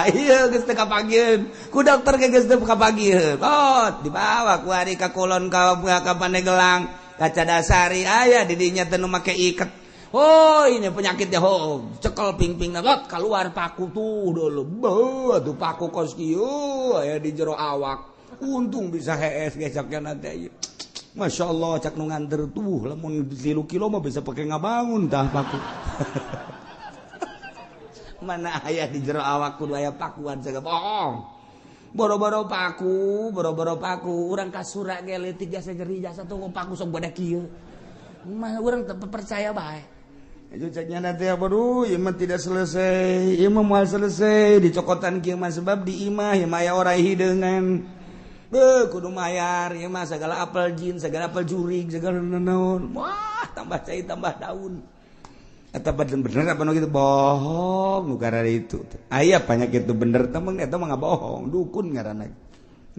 iya geus teu kapangieun. Ku dokter ge geus teu kapangieun. Oh, dibawa ku ari ka kulon ka Pandegelang, ka Cadasari aya di dinya teh nu make iket. Oh ini penyakitnya, oh cekel pingping lot keluar paku tuh dulu. Beuh tuh paku kos kieu aya di jero awak. Untung bisa hees gesaknya nanti. Masya Allah cak nu nganter tuh lamun 3 kilo mah bisa pakai ngabangun tah paku. Mana aya di jero awak kudu aya pakuan sagala bohong. Boro-boro paku, boro-boro paku, urang kasura ge leutik jasa nyeri jasa tuh paku sok badak kieu. Mah urang teu percaya bae. Itu caknya nanti aduh, ieu mah tidak selesai, ieu mah moal selesai dicokotan kieu mah sebab di imah ieu mah aya orai hideungan. Beuh kudu mayar ieu mah segala apel jin, segala apel jurig, segala naon. Wah, tambah cai tambah daun. Eta bener apa nu kitu bohong nu karena itu. Aya penyakit itu bener temen eta mah bohong, dukun ngaranna.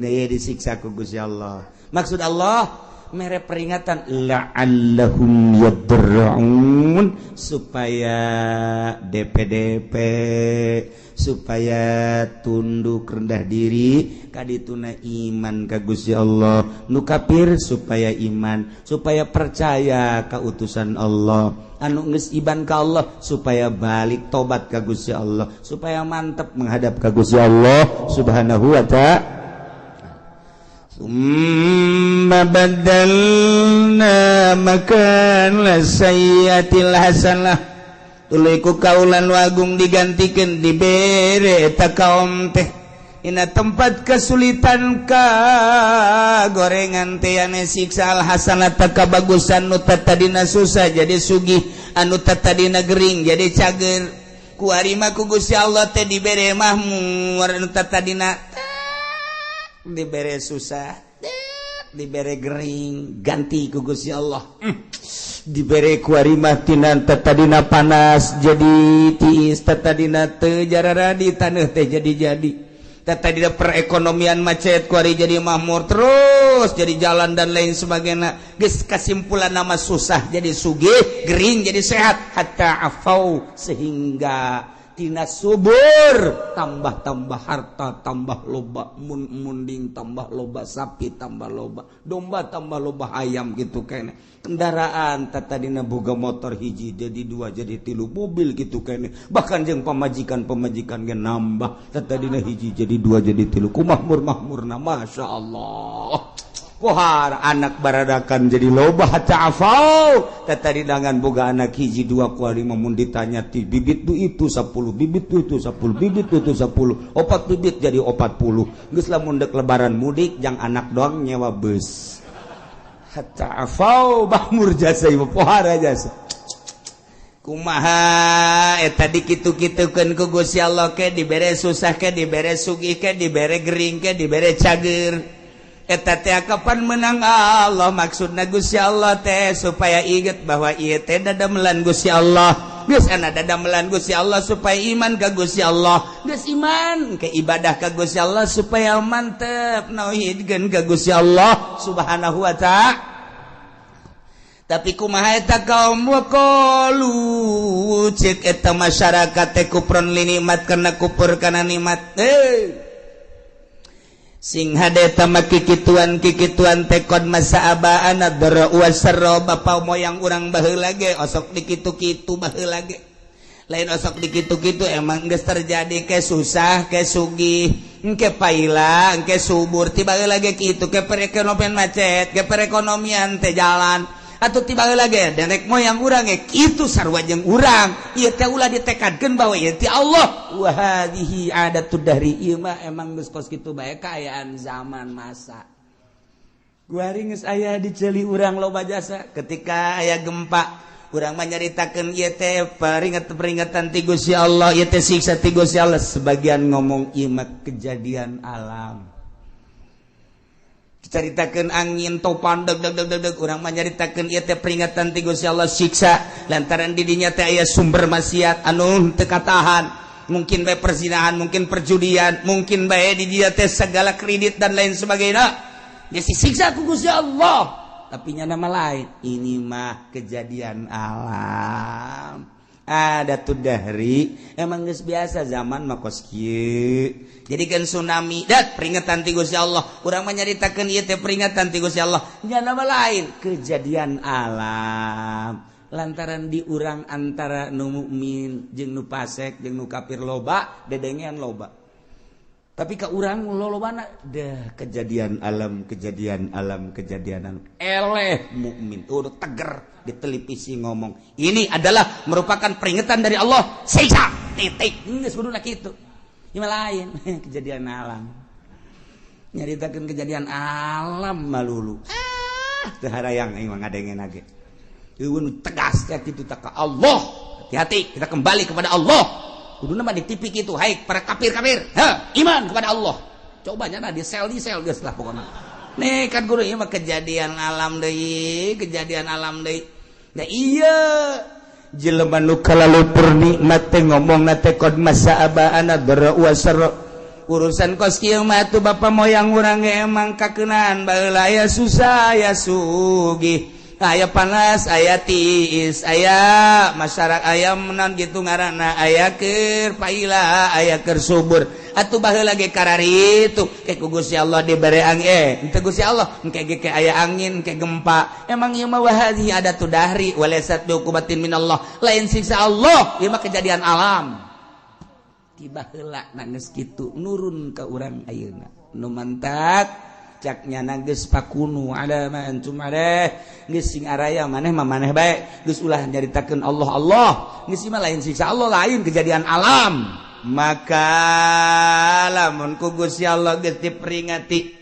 Nah, disiksa ku Gusti Allah. Maksud Allah mere peringatan la'allahum yadra'un supaya DPDP supaya tunduk rendah diri kadituna iman ka Gusti Allah, nu kafir supaya iman, supaya percaya ka utusan Allah, anu geus iman ka Allah supaya balik tobat ka Gusti Allah, supaya mantep menghadap ka Gusti Allah Subhanahu wa ta'ala. Summa badalna makan sayyatil hasanah tuluy ku kaulan wagung digantikeun dibere eta kaum teh dina tempat kesulitan ka gorengan teh ane siksa al hasanah kabagusan nu tadina susah jadi sugih, anu tadina gering jadi cager. Ku ari mah ku Gusti Allah teh dibere mahmur, anu tadina dibere susah, dibere gering, ganti ku Gusti Allah. Dibere ku ari mah tina tadina panas jadi tiis, tadina teu jararadi taneuh teh jadi-jadi. Tadina perekonomian macet ku ari jadi makmur terus jadi jalan dan lain sebagainya. Geus kasimpulan nama susah jadi sugih, gering jadi sehat, hatta afau sehingga tina subur tambah-tambah harta, tambah loba munding, tambah loba sapi, tambah loba domba, tambah loba ayam gitu kene. Kendaraan tadina boga motor hiji jadi dua jadi tilu, mobil gitu kene. Bahkan jeung pamajikan-pamajikan ge nambah, tadina hiji jadi dua jadi tilu. Kumahmur-mahmurna Masya Allah. Kohar anak baradakan jadi loba hatta afau. Tadi dangan boga anak hiji dua kuali mun ditanya ti bibit du itu 10, bibit du itu 10, bibit du itu 10, opat bibit jadi 40. Geus lamun dek lebaran mudik jang anak doang nyewa bus. Hatta afau bahmur jasa ieu pohara jasa. Kumaha eta dikitu-kitukeun ku Gusti Allah ke dibere susah ke dibere sugih ke dibere gering ke dibere cager. Eta teh kapan menang Allah, maksudna Gusti Allah teh supaya inget bahwa ieu teh dadamelan Gusti Allah. Geus ana dadamelan Gusti Allah supaya iman ka Gusti Allah, geus iman ke ibadah ka Gusti Allah supaya mantep nauhidkeun ka Gusti Allah Subhanahu wa ta'ala. Tapi kumaha eta kaum waqalu cek eta masyarakat teh kupron li nikmat kana kupur kana nikmat. Sing hade tama kikituan kikituan tekon masa abaan ad-dara wasarra bapa moyang urang baheula ge osok dikitu-kitu baheula ge. Lain osok dikitu-kitu emang geus terjadi ke susah ke sugih, engke paila, engke subur ti baheula ge kitu ke perekonomian macet, ke perekonomian teh jalan. Atau tiba lagi nenek moyang urang ge kitu sarua jeung urang. Ieu teh ulah ditekadkeun bahwa ieu ti Allah. Wa hadhihi adatud dahri, ieu mah emang geus kos kitu bae kaayaan zaman masa. Guari geus aya di ceuli urang loba jasa ketika aya gempa urang mah nyaritakeun ieu teh peringatan ti Gusti Allah, ieu teh siksa ti Gusti Allah. Sebagian ngomong ieu mah kejadian alam. Caritakeun angin topan deg deg deg deg deg urang mah nyaritakeun ieu teh peringatan ti Gusti Allah siksa lantaran di dinya teh aya sumber maksiat anu teu katahan, mungkin bae perzinahan, mungkin perjudian, mungkin bae di dinya teh segala kredit dan lain sebagainya. Geus disiksa ku Gusti Allah. Tapi nya nama lain, ini mah kejadian alam. Ada tuh dahri emang geus biasa zaman mah kos kieu. Jadi kan tsunami dat peringatan ti Gusti Allah. Urang mah nyaritakeun ieu teh peringatan ti Gusti Allah. Nya nama lain kejadian alam. Lantaran di urang antara nu mukmin jeung nu fasik jeung nu kafir loba, dedengean loba. Tapi ka urang lolobana dah kejadian alam, kejadian alam, kejadian alam. Eleh mukmin udah teger di televisi ngomong, ini adalah merupakan peringatan dari Allah, siksa titik. Geus kuduna kitu. Ieu lain kejadian alam. Nyaritakeun kejadian alam malulu. Ah, teu harayang aing mah ngadengena ge. Eueun tegas teh kitu tak ka Allah. Hati-hati, kita kembali kepada Allah. Kuduna mah di TV kitu, hai para kafir-kafir, ha, iman kepada Allah. Coba nya di sel geus lah pokona. Nih kan guru ieu mah kejadian alam deui, kejadian alam deui. Da iya jelema nu kalalupur nikmat teh ngomongna teh qad masa abaana dara wa sarra. Urusan kos kieu mah atuh bapa moyang urang ge emang kakeunaan baheula aya susah aya sugih. Aya panas, aya tiis, aya masyarakat aya menan gitu ngaranna, aya keur paila, aya keur subur. Atuh baheula ge kararitu, ke ku Gusti Allah dibere angin, henteu Gusti Allah, engke ge aya angin, ke gempa. Emang ieu mah wahadhi adatu dahri walaysat biuqubatin minallah. Lain siksa Allah, ieu mah kejadian alam. Tiba heula geus kitu nurun ka urang ayeuna. Nu mantak caknya geus fakunu ala ma antum alaih, geus sing araya maneh mah maneh bae, geus ulah nyaritakeun Allah Allah, geus mah lain siksa Allah, lain kejadian alam. Maka lamun ku Gusti Allah geus diperingati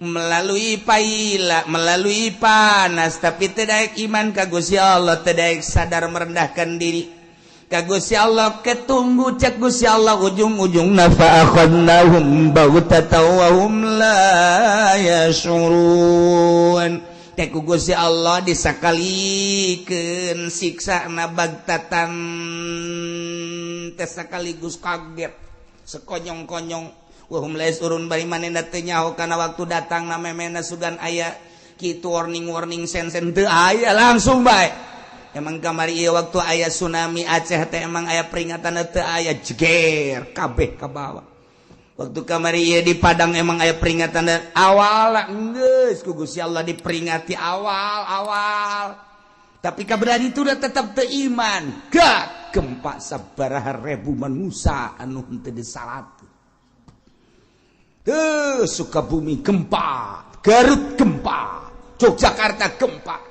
melalui paila, melalui panas, tapi teu daek iman ka Gusti Allah, teu daek sadar merendahkan diri ka Gusti Allah, ketunggu cek Gusti Allah ujung-ujungna fa akhadnahum baghtatan wa hum la yash'urun. Teh ku Gusti Allah disakalikeun siksana bagtatan teh sekaligus kaget sekonyong-konyong wa hum la yash'urun, bari manehna teu nyaho kana waktu datang na memena sugan aya kitu warning-warning sen-sen teu aya langsung bae. Emang kamari ieu waktu aya tsunami Aceh teh emang aya peringatan teu aya, jeger kabeh ka bawah. Waktu kamari ieu di Padang emang aya peringatan awal geus ku Gusti Allah diperingati awal-awal. Tapi kaberan itu udah tetap teu iman. Gak gempa sabaraha ribu manusia anu henteu disalat. Tuh Sukabumi gempa, Garut gempa, Yogyakarta gempa.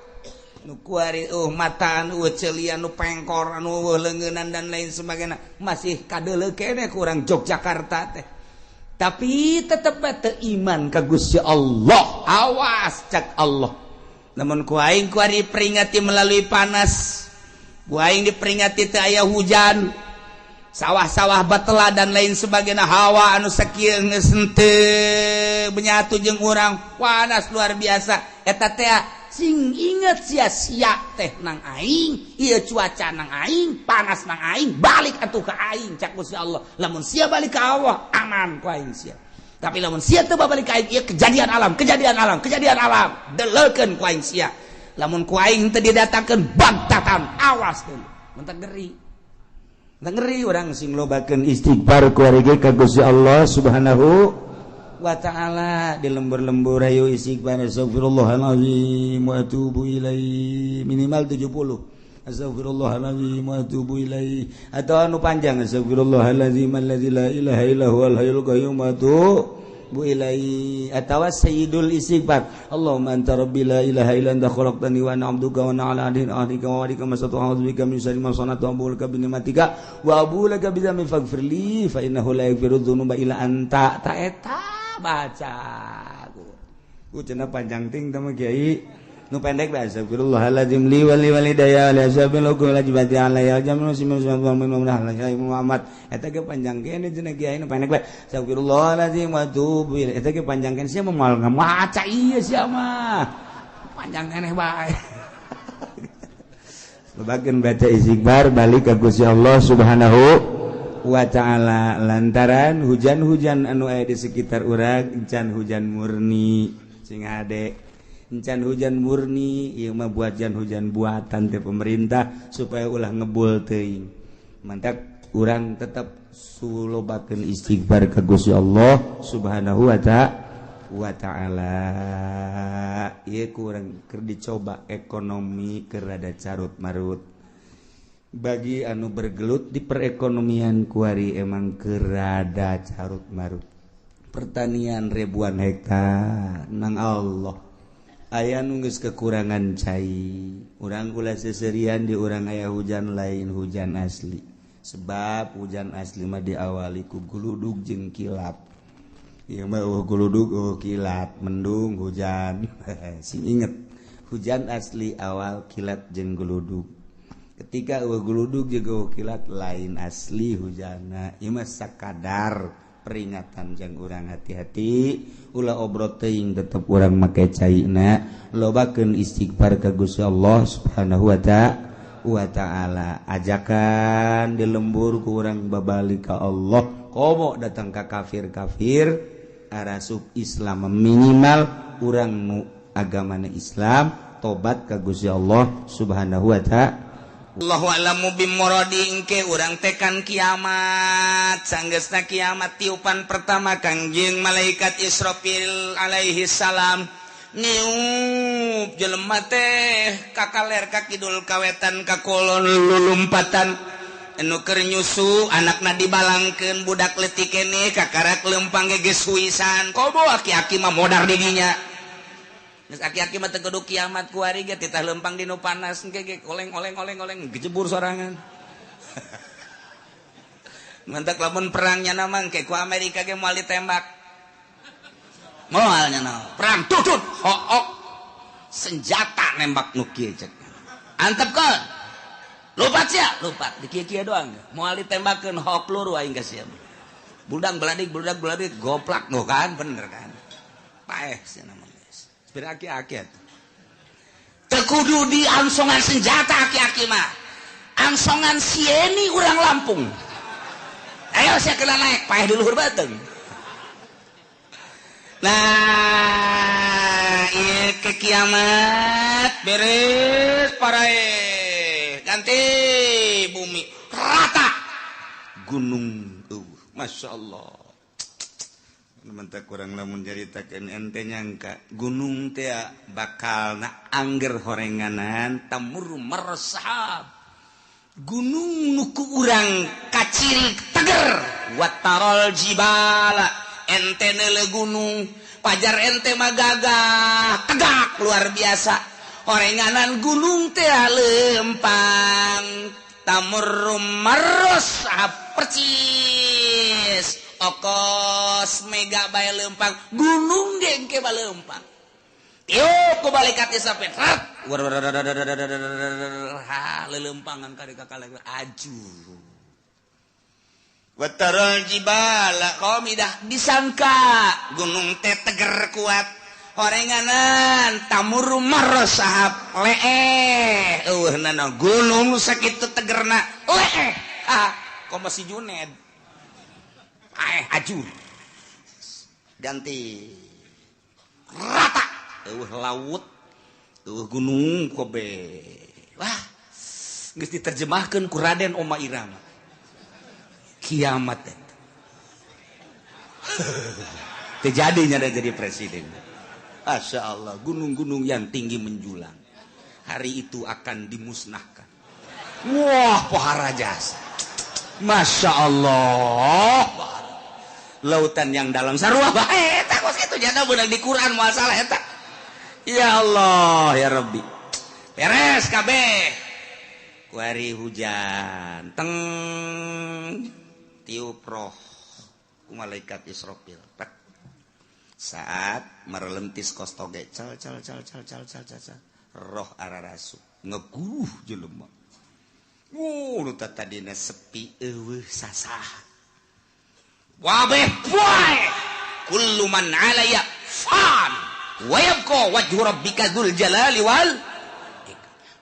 Nu kuari mataan celian nu pengkor anu leungeunnan dan lain sebagainya masih kadeuleu keneh kurang Yogyakarta teh. Tapi tetep teu iman ka Gusti Allah. Awas cak Allah. Namun ku aing kuari peringati melalui panas. Ku aing diperingati teu aya hujan. Sawah-sawah batela dan lain sebagainya, hawa anu sakieu geus henteu menyatu jeung urang, panas luar biasa. Eta teh sing inget sia-sia teh nang aing, ieu cuaca nang aing, panas nang aing, balik atuh ka aing cak Gusti Allah. Lamun sia balik ka Allah, aman ku aing sia. Tapi lamun sia teu balik ka aing, ieu kejadian alam, kejadian alam, kejadian alam, deleukeun ku aing sia. Lamun ku aing teu didatangkeun bagtatan, awas deui. Mentak ngeri. Mentak ngeri urang sing lobakeun istighfar ku ari ka Gusti Allah Subhanahu wa ta'ala. Di lembur-lembur ayo istighfar, astagfirullahalazim wa atubu ilaih, minimal 70 astagfirullahalazim wa atubu ilaih, atau anu panjang astagfirullahalazim allazi la ilaha illa huwal hayyul qayyum wa atubu ilaih, atawa sayyidul istighfar, Allahumma anta rabbi la ilaha illa anta khalaqtani wa ana 'abduka wa ana 'ala ahdika wa wa'dika mastata'tu, a'udzu bika min syarri ma sana'tu, abu'u laka bi ni'matika wa abu'u laka bi dzambi faghfir li fa innahu la yaghfiru dzunuba illa anta. Ta eta baca ku cenah panjang ting teh kiai nu pendek bae astagfirullahalazim li wali walidayya li ashabil hukum la jibati alayya jamnu simu Muhammad eta ge panjang kene cenah kiai nu pendek bae astagfirullahalazim wa atubu ilaih eta ge panjang kene sia moal ngamaca ieu sia mah panjang keneh bae. Lobakeun baca istighfar balik ka Gusti Allah Subhanahu wa ta'ala, lantaran hujan-hujan anu aya di sekitar urang encan hujan murni sing hade, encan hujan murni ieu mah buatan hujan buatan teh pemerintah supaya ulah ngebul teuing. Mantak urang tetap sulobakeun istighfar ka Gusti Allah Subhanahu wa ta'ala. wa ta'ala. Ieu kurang keur dicoba ekonomi keur rada carut marut. Bagi anu bergelut di perekonomian kuari emang keur rada carut marut. Pertanian ribuan hektar nang Allah aya nu geus kekurangan cai. Urang ulah seserian di urang aya hujan lain hujan asli. Sebab hujan asli mah diawali ku guludug jeung kilat. Ieu mah eueuh guludug eueuh kilat, mendung hujan. Sing inget, hujan asli awal kilat jeung guludug. Ketika eueuh guludug jeung eueuh kilat lain asli hujanna. Ieu mah sakadar peringatan jang urang hati-hati, ulah obrot teuing tetep urang make caina, lobakeun istighfar ka Gusti Allah Subhanahu wa ta'ala. Ajakan di lembur ku urang babalik ka Allah, komo datang ka kafir-kafir arasup Islam minimal urang nu agamana Islam tobat ka Gusti Allah Subhanahu wa ta'ala. Allahu a'lamu bimuradi engke urang tekan kiamat sanggeusna kiamat tiupan pertama Kangjeng malaikat Israfil alaihi salam niup jelema teh kakaler ka kidul kawetan ka kolon lulumpatan anu keur nyusu anakna dibalangkeun budak leutik keneh kakarak lempang ge geus huisan komo aki-aki mah modar didinya. Geus aki-aki mah teu kudu kiamat kuari ge titah lempang dinu panas engke ge oleng-oleng-oleng-oleng gejebur sorangan. Mantak lamun perangnya mah engke ku Amerika ge moal ditembak. Moal nya perang tutut hook senjata nembak nu kieu cek. Antepkeun. Lupat sia, lupat di kieu-kieu doang. Moal ditembakeun hook peluru aing ka sia. Budak beladik goplak nu kan bener kan. Paeh sia mah. Aki-aki teu kudu di angsongan senjata aki-aki mah angsongan sieni urang Lampung. Ayo sia kena naik paeh di luhur bateung. Nah ieu ke kiamat beres parae ganti bumi rata gunung Masya Allah. Mentak kurang lamun nyaritakeun ente nyangka gunung teh bakal na angger horenganan tamur mersahab gunung nu ku urang kaciri teger watarol jibala ente neule gunung pajar ente mah gagah tegak luar biasa horenganan gunung teh lempang tamur mersahab percis okos mega bae lempang gunung ge engke bae lempang tiup ku balikat sampe rat ha lelempangan ka kakale aju wataral jibala qamidah disangka gunung teh teger kuat horenganan tamur marosahab leeh eueuhnana gunung sakitu tegerna leeh ha komo si Juned ajur ganti rata eueuh laut eueuh gunung kobe. Wah geus diterjemahkeun ku Raden Oma Irama kiamat eta teu jadinya da jadi presiden. Masya Allah, gunung-gunung yang tinggi menjulang hari itu akan dimusnahkan. Wah pohara jasa. Masya Allah, lautan yang dalam sarua bae eta kos kitu jana beunang di Quran moal salah eta. Ya Allah ya Rabbi. Beres kabeh. Kuari hujan teng tiup roh ku malaikat Israfil. Saat merelentis kos toge cal cal cal cal cal cal cal roh ararasu ngeguh jelema. Nu tadina sepi eueuh sasah. Wabeh poe kullu man 'alaya fan wa yabqa wajhu rabbika dzul jalali wal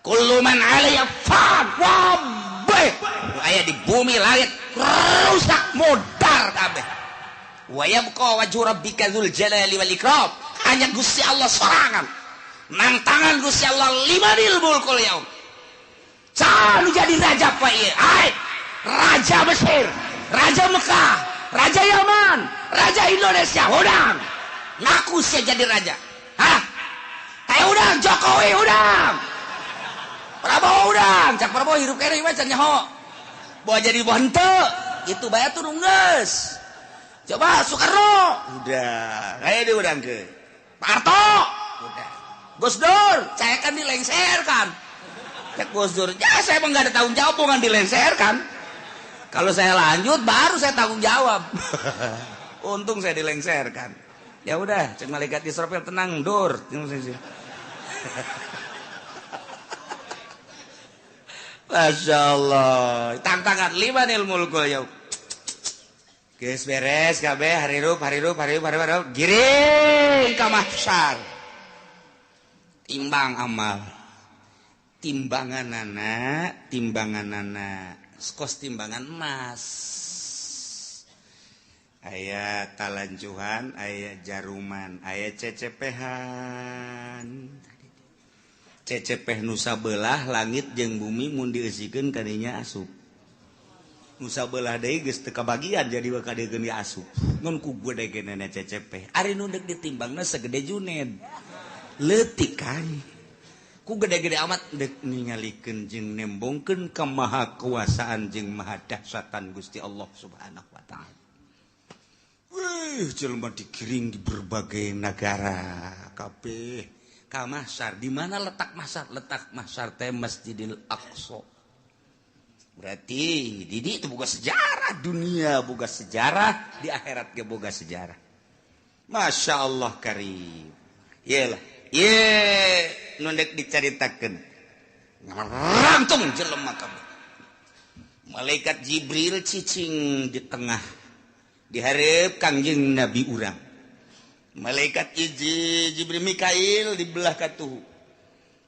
kullu man 'alaya fan. Wabeh aya di bumi langit rusak modar kabeh. Wa yabqa wajhu rabbika dzul jalali wal ikram. Hanya Gusti Allah sorangan. Nang tangan Gusti Allah limanil mulkul yaum. Sanu jadi raja pak ieu. Hai, raja Mesir, raja Mekah, raja Yaman, raja Indonesia, hodang. Ngaku sia jadi raja. Hah? Kayak udang Jokowi udang. Prabowo udang, cak Prabowo hirup kene mah can nyaho. Bawa jadi henteu, itu bae turun geus. Coba Soekarno, udah, kayak diudang ke. Pak Harto, udah. Gus Dur, saya kan dilengserkan. Cak Gus Dur, ya saya emang gak ada tanggung jawab, bukan dilengserkan. Kalau saya lanjut, baru saya tanggung jawab. Untung saya dilengserkan. Ya udah, cek malaikat Israfil tenang, Dur. Masya Allah. Tantangan lima nil mulkul yau. Geus beres kabeh harirup harirup harirup harirup giring ka mahsyar. Timbang amal. Timbanganana, timbanganana. Kos timbangan emas. Aya talanjuhan, aya jaruman, aya cecepehan. Cecepeh nusa belah langit jeung bumi mun dieusikeun kadinya asup. Nusa belah deui geus teu kabagian jadi bakal diekeun ge asup. Ngan ku gede-gedena cecepeh. Ari nu deuk ditimbangna segede Juned. Leutik kan. Ku gede-gede amat deuk ningalikeun jeung nembongkeun kemahakuasaan jeung mahadahsyatan Gusti Allah Subhanahu wa taala. Wih, jelema digiring di berbagai negara kabeh. Ka mahsyar, di mana letak mahsyar? Letak mahsyar teh Masjidil Aqsa. Berarti di itu boga sejarah dunia, boga sejarah di akhirat ge boga sejarah. Masya Allah karim. Yelah, ye nu deuk dicaritakeun. Ngarangtung jelema kabeh. Malaikat Jibril cicing di tengah dihareup Kangjeng Nabi urang. Malaikat Jibril Mikail di belah katuhu.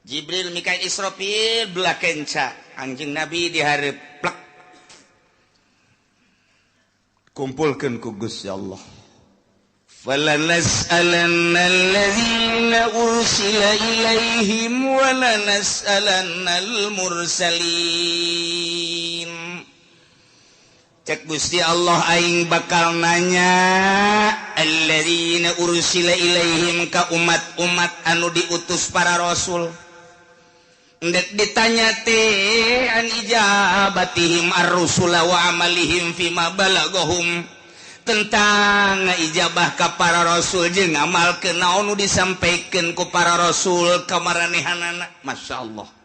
Jibril Mikail Israfil belah kenca. Anjing Nabi dihareup plek. Kumpulkeun ku Gusti Allah. Falanas'alanna alladzina ursila ilaihim wa lanas'alannal mursalin. Cek Gusti Allah aing bakal nanya alladzina ursila ilaihim ka umat-umat anu diutus para rasul. Ndek ditanya teh an ijabatihim ar-rusula wa amalihim fima balagahum, tentang ijabah ka para rasul jeung ngamalkeun naon nu disampaikeun ku para rasul ka maranehanana. Masyaallah.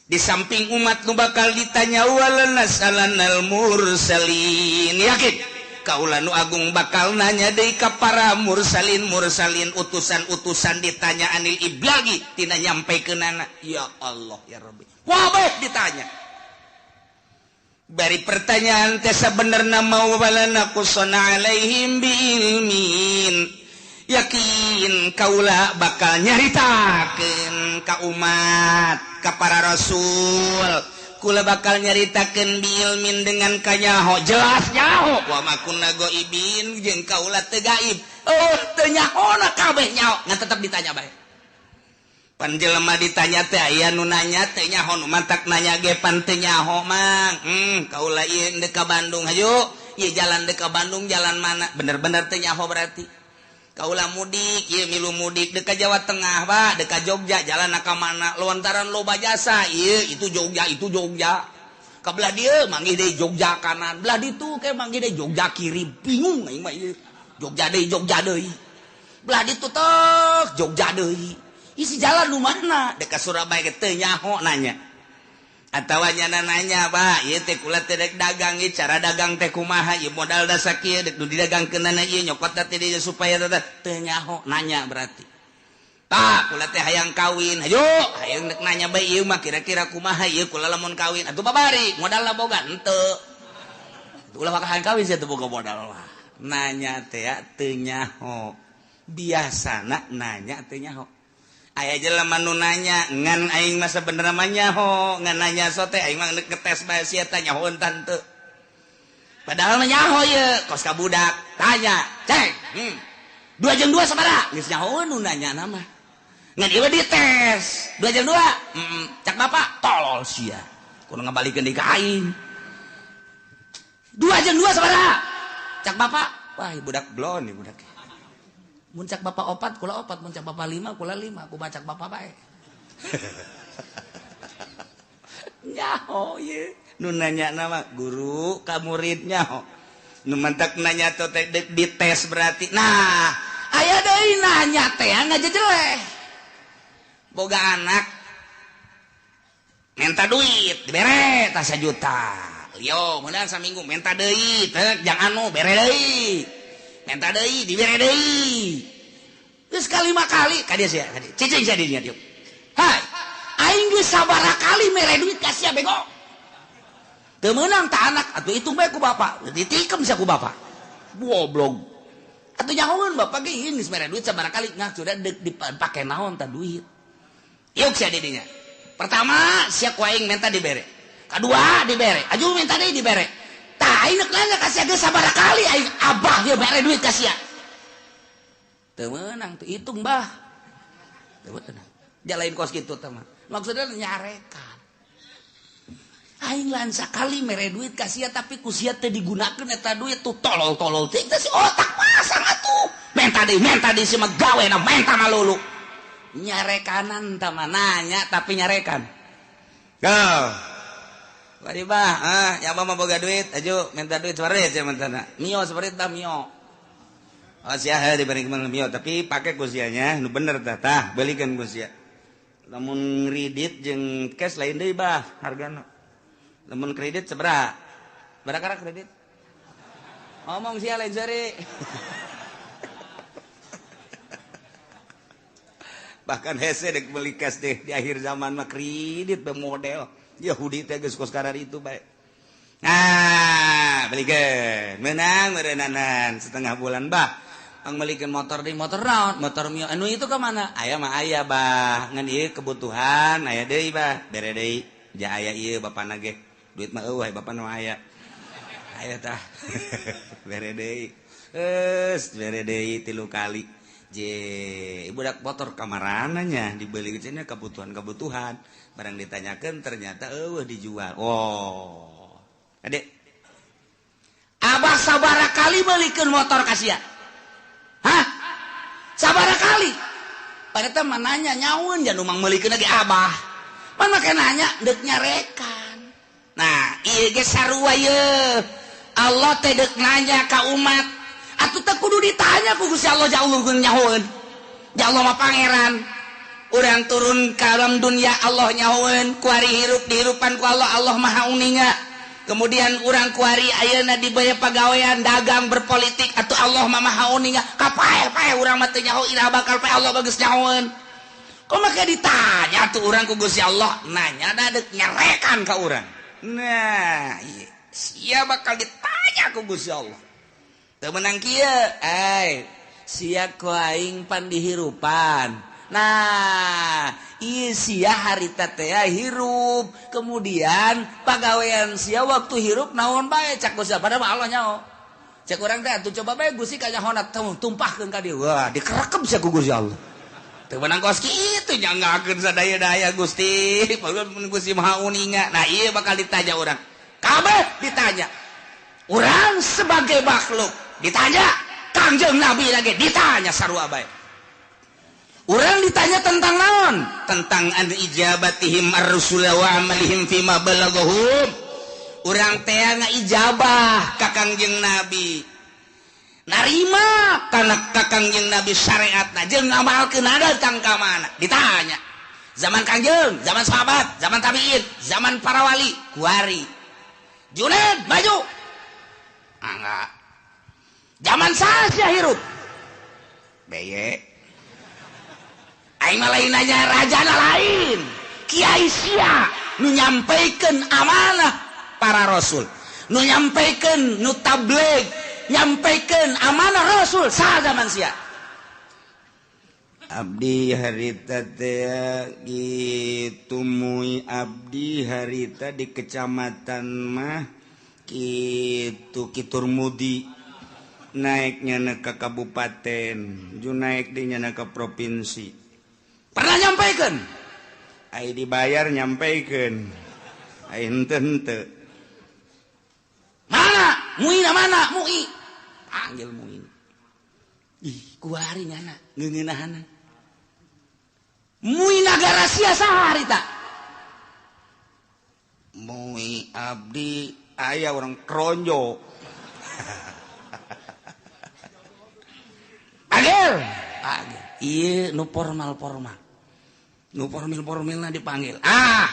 Di samping umat nu bakal ditanya walanas'alannal mursalin. Yakin kaula nu agung bakal nanya deui ka para mursalin mursalin utusan-utusan ditanya anil iblagi tina nyampaikeunana. Ya Allah ya Rabbi. Wabeh ditanya. Bari pertanyaan teh sabenerna mau walana qusana alaihim biilmin. Yakin kaula bakal nyaritakeun ka umat ka para rasul. Kula bakal nyaritakeun biilmin dengan kanyaho jelas nyaho wa ma kunna ghaibin jeung kaula teu gaib. Oh teu nyahona kabeh nyaho ngan tetep ditanya bae. Pan jelema ditanya teh aya nu nanya teh nyaho nu mantak nanya ge pan teu nyaho mang. Kaula ieu deuk ka Bandung hayu ieu jalan deuk ka Bandung jalan mana bener-bener teu nyaho berarti. Kaula mudik, ieu milu mudik deuk ka Jawa Tengah, Pak, deuk ka Jogja, jalan ka mana? Lontaran loba jasa, ieu itu Jogja, itu Jogja. Ka belah dieu manggih deui Jogja kanan, belah ditu ke manggih deui Jogja kiri, bingung aing mah ieu. Jogja deui, Jogja deui. Belah ditu tek Jogja deui. Isi jalan nu mana? Deuk ka Surabaya ge teu nyaho nanya. Atawa nyana nanya, Pak, ieu teh kula teh rek dagang ieu cara dagang teh kumaha ieu modal da sakieu dek nu didagangkeunana ieu nyokot teh dieu supaya teh nyaho nanya berarti. Pak, kula teh hayang kawin, hayu hayang dek nanya bae ieu mah kira-kira kumaha ieu kula lamun kawin atuh babari modalna boga henteu. Ulah maka hayang kawin sia teu boga modal lah. Nanya teh teu nyaho. Biasana nanya teu nyaho. Aya jelema nu nanya ngan aing mah sabenerna mah nyaho, ngan nanya sote aing mah ngetes bae sia teh nyaho tante. Padahal mah nyaho ieu, kos ka budak, tanya, cek. 2 jeung 2 sabaraha? Geus nyaho nu nanya mah. Ngan ieu dites, 2 jeung 2. Cak bapak, tolol sia. Kudu ngabalikeun deui ka aing. 2 jeung 2 sabaraha? Cak bapak, wah budak blon ieu budak. Mun cak bapak opat kula opat, mun cak bapak lima kula lima, ku bacak bapak bae. Nyaho ye. Nu nanya nama guru ka murid nyaho. Nu mantak nanya teh dites berarti. Nah, aya deui nanya teh ngajejeleh. Boga anak minta duit dibere tah 1 juta. Lio meunang saminggu minta deui teh jang anu bere deui. Minta deui dibere deui. Geus kalima kali ka dieu sia, ka dieu. Cicing sia di dieu dieu. Hai, aing geus sabaraha kali mere duit ka sia bego. Teu meunang ta anak atuh hitung bae ku bapak. Ditikem sia ku bapak. Goblok. Atuh nyahoeun bapak ge ieu geus mere duit sabaraha kali ngah sudah dipake naon ta duit. Yuk sia di dinya. Pertama sia ku aing minta dibere. Kadua dibere. Aju minta deui dibere. Tah aing nanya ka sia geus sabaraha kali aing abah ieu mere duit ka sia. Teu meunang tuh hitung bah. Teu meunang. Jalain kos kitu teh mah. Maksudna nyarekan. Aing lain sakali mere duit ka sia tapi ku sia teh digunakeun eta duit tuh tolol-tolol teh si otak pasang atuh. Menta deui si mah gawena menta malulu. Nyarekanan tah mah nanya tapi nyarekan. Go. Bari bah, ah, ya mah boga duit, aju minta duit separit sia mentana. Mio separit tah mio. Oh sia heuh diberi mio tapi pake ku sianya nu bener tah tah belikeun ku sia. Lamun kredit jeung cash lain deui bah hargana. Lamun kredit sabaraha? Barakara kredit? Ngomong sia lain seri. Bahkan hese dek beli cash deh di akhir zaman mah kredit be model Yahudi teh geus kos karar itu bae. Nah, belikeun. Menang meureunnanan setengah bulan bah. Ang melikeun motor di motor naon? Motor mio anu itu ka mana? Aya mah aya bah. Ngan ieu kebutuhan aya deui bah. Bere deui. Ja aya ieu bapana ge. Duit mah eueuh bapana mah aya. Aya tah. Bere deui. Geus bere deui 3 kali. Je, budak motor kamarana nya dibeli cenah kebutuhan-kebutuhan. Barang ditanyakeun ternyata eueuh dijual. Oh. Adek. Abah sabaraha kali belikeun motor ka sia? Hah? Sabaraha kali? Padahal teh mah nanya nyaun jan umang meulikeun lagi abah. Mana make nanya deuk nyarekan. Nah, ieu ge sarua ye. Allah teh deuk nanya ka umat. Atuh teh kudu ditanya ku Gusti Allah ja Allah nyahoeun. Ja Allah mah pangeran. Urang turun ka alam dunia Allah nyahoeun, kuari hirup dihirupan ku Allah, Allah maha uninga. Kemudian urang kuari ayeuna dibaya pagawean dagang berpolitik atuh Allah mah maha uninga. Kapae-pae urang mah teu nyaho iraha bakal pae Allah bagus nyahoeun. Kok make ditanya tuh urang ku Gusti Allah, nanya da deuk nyarekan ka urang. Nah, ieu sia bakal ditanya ku Gusti Allah. Teu meunang kieu, ai sia ku aing pan dihirupan. Nah, ieu sia harita teh hirup, kemudian pagawean sia waktu hirup naon bae cak Gusti padahal mah Allah nyaho. Cek urang teh atuh coba bae Gusti ka nyahona tumpahkeun ka dieu. Wah, dikerekep sia ku Gusti Allah. Teu meunang kos kitu nyanggakeun sadaya-daya Gusti, mun Gusti Maha Uninga. Nah, ieu bakal ditanya urang. Kabeh ditanya. Urang sebagai makhluk ditanya, Kangjeng Nabi lagi ditanya sarua bae. Urang ditanya tentang naon? Tentang an ijabatihim ar-rusul wa amalihim fima balaghum. Urang teh ngaijabah ka Kangjeng Nabi. Narima kana ka Kangjeng Nabi syariatna jeung ngamalkeun datang ka mana? Ditanya. Zaman Kangjeng, zaman sahabat, zaman tabiin, zaman para wali, kuari. Junaid maju. Enggak. Zaman saha hirup? Beye. Aing mah lain nanya rajana lain. Kiai sia nu nyampaikan amanah para rasul, nu nyampaikan nu tabligh, nyampaikan amanah rasul saha zaman sia. Abdi harita teh kitu mui abdi harita di kecamatan mah kitu Kitur Mudi naiknya ke kabupaten, ju naik dinya ke provinsi. Pernah nyampaikan? Ai dibayar nyampaikan. Ai henteu henteu. Mana? Muina mana? Mui. Panggil Muin. Ih, kuari nyana ngeungeunahana. Mui nagara sia saha harita? Mui abdi aya orang Kronjo. Panggil. Panggil. Ieu nu formal-formal. Nu formil-formilna dipanggil. Ah,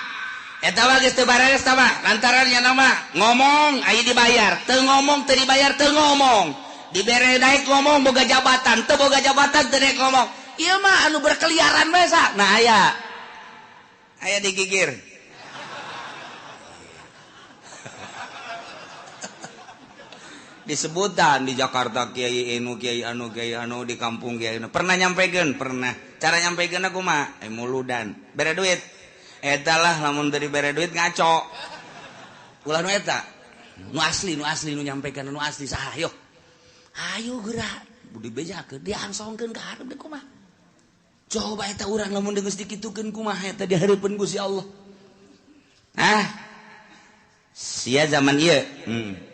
eta mah geus teu bareres tah mah, lantaran nya mah ngomong aya dibayar, teu ngomong teu dibayar teu ngomong. Dibere naik ngomong boga jabatan, teu boga jabatan teu naik ngomong. Ieu mah anu berkeliaran we sa. Nah aya. Aya digigir. Disebutan di Jakarta kiai anu kiai anu kiai anu di kampung kiai anu. Pernah nyampekeun? Pernah. Cara nyampekeunna kumaha? Muludan. Bere duit. Eta lah lamun teu dibere duit ngaco. Ulah nu eta. Nu asli nu nyampekeun nu asli saha yo. Ayo gerak budi bejakeun diangsongkeun ka hareup deui kumaha. Coba eta urang lamun geus dikitukeun kumaha eta di hareupeun Gusti Allah. Ah. Sia zaman ieu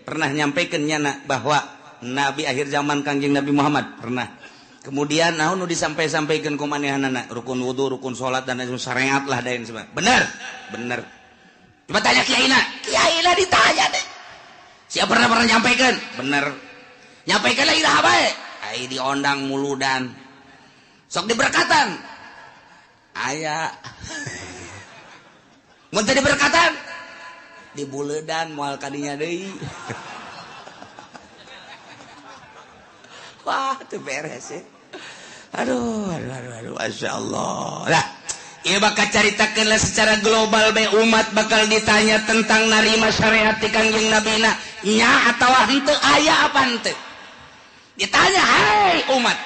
pernah nyampaikan nyana bahwa nabi akhir zaman Kangjeng Nabi Muhammad pernah. Kemudian naon nu disampai-sampaikeun ku manehanana rukun wudu, rukun salat dan lain syariat lah dain sebagainya. Bener? Bener. Coba tanya kiaina. Kiaina ditanya deh. Sia pernah nyampaikan? Bener. Nyampaikan lagi dah bae. Ai diondang muludan. Sok diberkatan. Aya. Mun teu diberkatan dibuledan moal kadinya deui. Wah, teu beres ya. Aduh, aduh, aduh, aduh, masyaallah. Lah, ieu bakal caritakeun lah secara global bae umat bakal ditanya tentang narima syariat ti Kangjeng Nabina nya atawa henteu aya apa henteu. Ditanya, "Hai umat,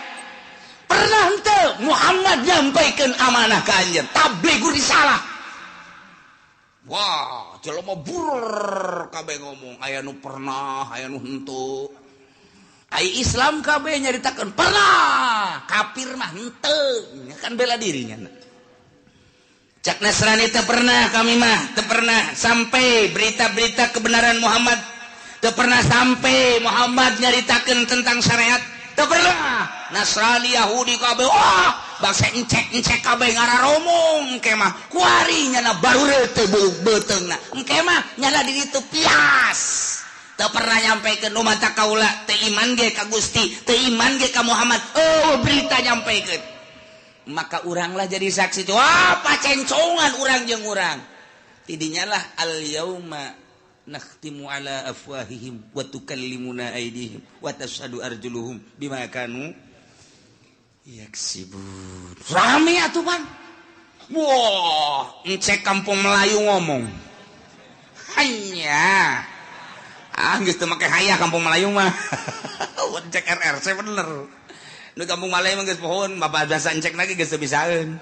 pernah henteu Muhammad nyampaikeun amanah ka anjeun, tablighur risalah?" Wah, jelema burur kabeh ngomong, aya nu pernah, aya nu henteu. Ai Islam kabeh nyaritakeun pernah, kafir mah henteu, kan bela dirinya. Cak Nasrani teu pernah kami mah, teu pernah sampai berita-berita kebenaran Muhammad, teu pernah sampai Muhammad nyaritakeun tentang syariat, teu pernah. Nasrani Yahudi kabeh, wah, bangsa encek-encek kabeh ngararomong engke mah kuari nyana baru teu beuteungna engke mah nyana di ditu pias. Teu pernah nyampaikeun nu mata kaula teu iman ge ka Gusti, teu iman ge ka Muhammad. Oh, berita nyampaikeun. Maka uranglah jadi saksi. Wah, pacencongan urang jeung urang. Tidinya lah al yauma nakhtimu ala afwahihim wa tukallimuna aydihim wa tashhadu arjuluhum bima kanu yaksibun. Rame atuh pan. Wah, encek kampung Melayu ngomong. Hanya. Ah, geus teu make hayah kampung Melayu mah. Encek RRC bener. Nu kampung Melayu mah geus pohon, bapak biasa encek lagi geus teu bisaeun.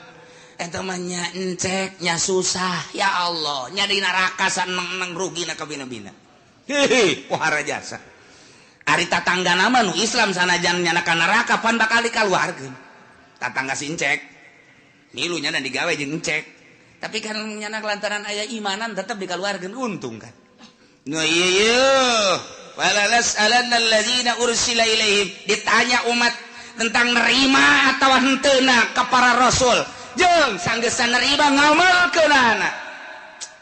Eta mah nya encek nya susah. Ya Allah, nya di neraka saneng-neng rugina kabina-bina. Hehe, pohara jasa. Ari tatangga nama nu Islam sanajan nyana ka neraka pan bakal dikaluarkeun. Tatangga si encek. Milu nyana digawe jeung encek. Tapi kan nyana lantaran aya imanan tetep dikaluarkeun untung kan. Nu ieu ieu. Wala nas'alanna alladzina ursila ilaihim. Ditanya umat tentang nerima atawa henteuna ka para rasul. Jeung sanggeusna nerima ngamalkeunana.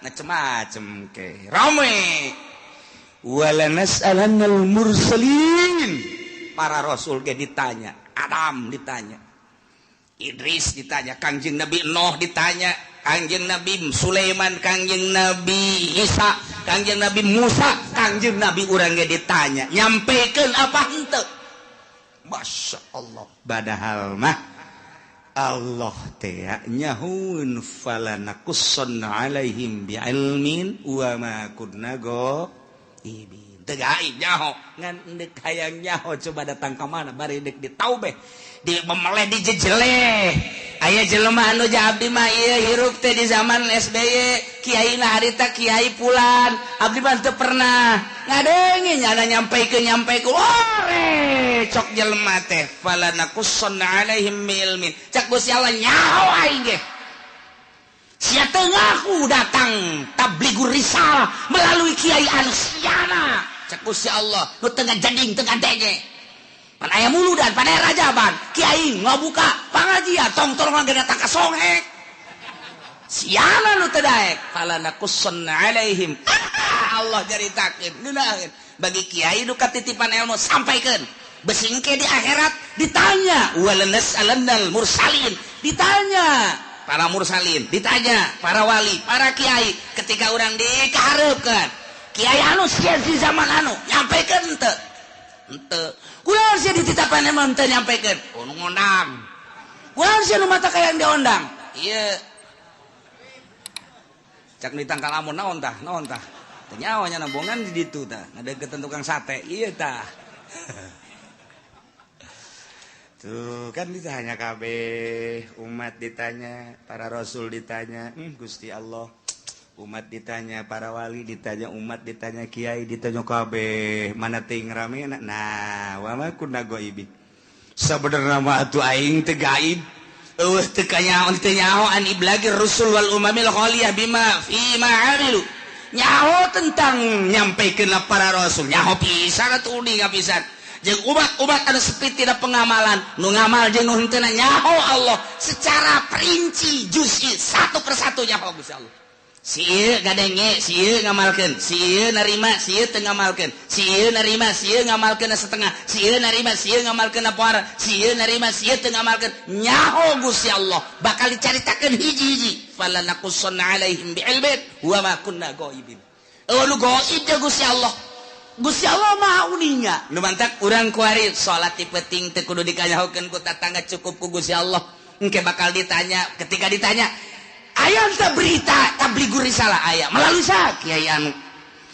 Macem-macem ke. Rame. Wala nas'alannal mursalin. Para rasul ge ditanya, Adam ditanya, Idris ditanya, Kangjeng Nabi Nuh ditanya, Kangjeng Nabi Sulaiman, Kangjeng Nabi Isa, Kangjeng Nabi Musa, Kangjeng Nabi urang ge ditanya, nyampekeun apa henteu? Masya Allah. Padahal mah Allah teh nyahun falanakusson alaihim bi'ilmin wa ma kunna ghaibin. Teu gaib nyaho ngan deuk hayang nyaho coba datang ka mana bari deuk ditaubeh di memeleh dijejeleh. Aya jelema anu abdi mah ieu hirup teh di zaman SBY kiai na harita kiai pulan abdi mah teu pernah ngadenge nyana nyampaikeun nyampaikeun ore cok jelema teh falanakusson alaihim ilmin cak Gusti Allah nyaho aing ge sia teu ngaku datang tablighur risalah melalui kiai anu siana cak Gusti Allah nu teu ngajading teu ngadenge. Pan aya muludan, pan aya rajaban, kiai ngabuka pangajian, tong-tong ge datang ka songhek. Siana nu teu daek, fala naqussanna alaihim. Allah caritakeun, ngeunaheun. Bagi kiai nu katitipan ilmu sampaikeun. Besi engke di akhirat ditanya, walanas'alannal mursalin, ditanya para mursalin, ditanya para wali, para kiai ketika urang dikahareupeun. Kiai anu sia di zaman anu nyampaikan henteu? Henteu. Kunaon sia dititapan emang teu nyampaikan? Oh, nu ngondang. Kunaon sia nu mata kayang diondang? Ieu. Cak ditangkal amun naon tah? Naon tah? Teu nyaho nya nambongan di ditu tah. Ngadeukeutan tukang sate. Ieu tah. Tuh kan ditanya kabeh, umat ditanya, para rasul ditanya, Gusti Allah. Umat ditanya, para wali ditanya, umat ditanya, kiai ditanya kabeh, mana ting rame. Nah, wa ma kunna ghaibin. Sabenerna mah atuh aing teu gaib. Eueuh teu kanyaho teu nyaho an iblagir rusul wal umamil khaliyah bima fi ma amilu. Nyaho tentang nyampaikeun para rasul, nyaho pisan atuh uning pisan. Jeung umat-umat anu sepi tina pengamalan, nu ngamal jeung nu henteu nyaho Allah secara perinci juz'i satu persatu nyaho Gusti Allah. Si ieu gadenge, si ieu ngamalkeun, si ieu narima, si ieu teu ngamalkeun, si ieu narima, si ieu ngamalkeun setengah, si ieu narima, si ieu ngamalkeun poara, si ieu narima, si ieu teu ngamalkeun. Nyaho Gusti Allah bakal dicaritakeun hiji-hiji. Fala naqussanna alaihim bi'ilmin wa ma kunna ghaibin. Eueuh nu gaib jeung Gusti Allah. Gusti Allah Maha uninga. Nu mantak urang kuari salat ti peuting teu kudu dikanyahokeun ku tatangga, cukup ku Gusti Allah. Engke bakal ditanya, ketika ditanya aya teh berita tabligur risalah aya melalui sa kiai anu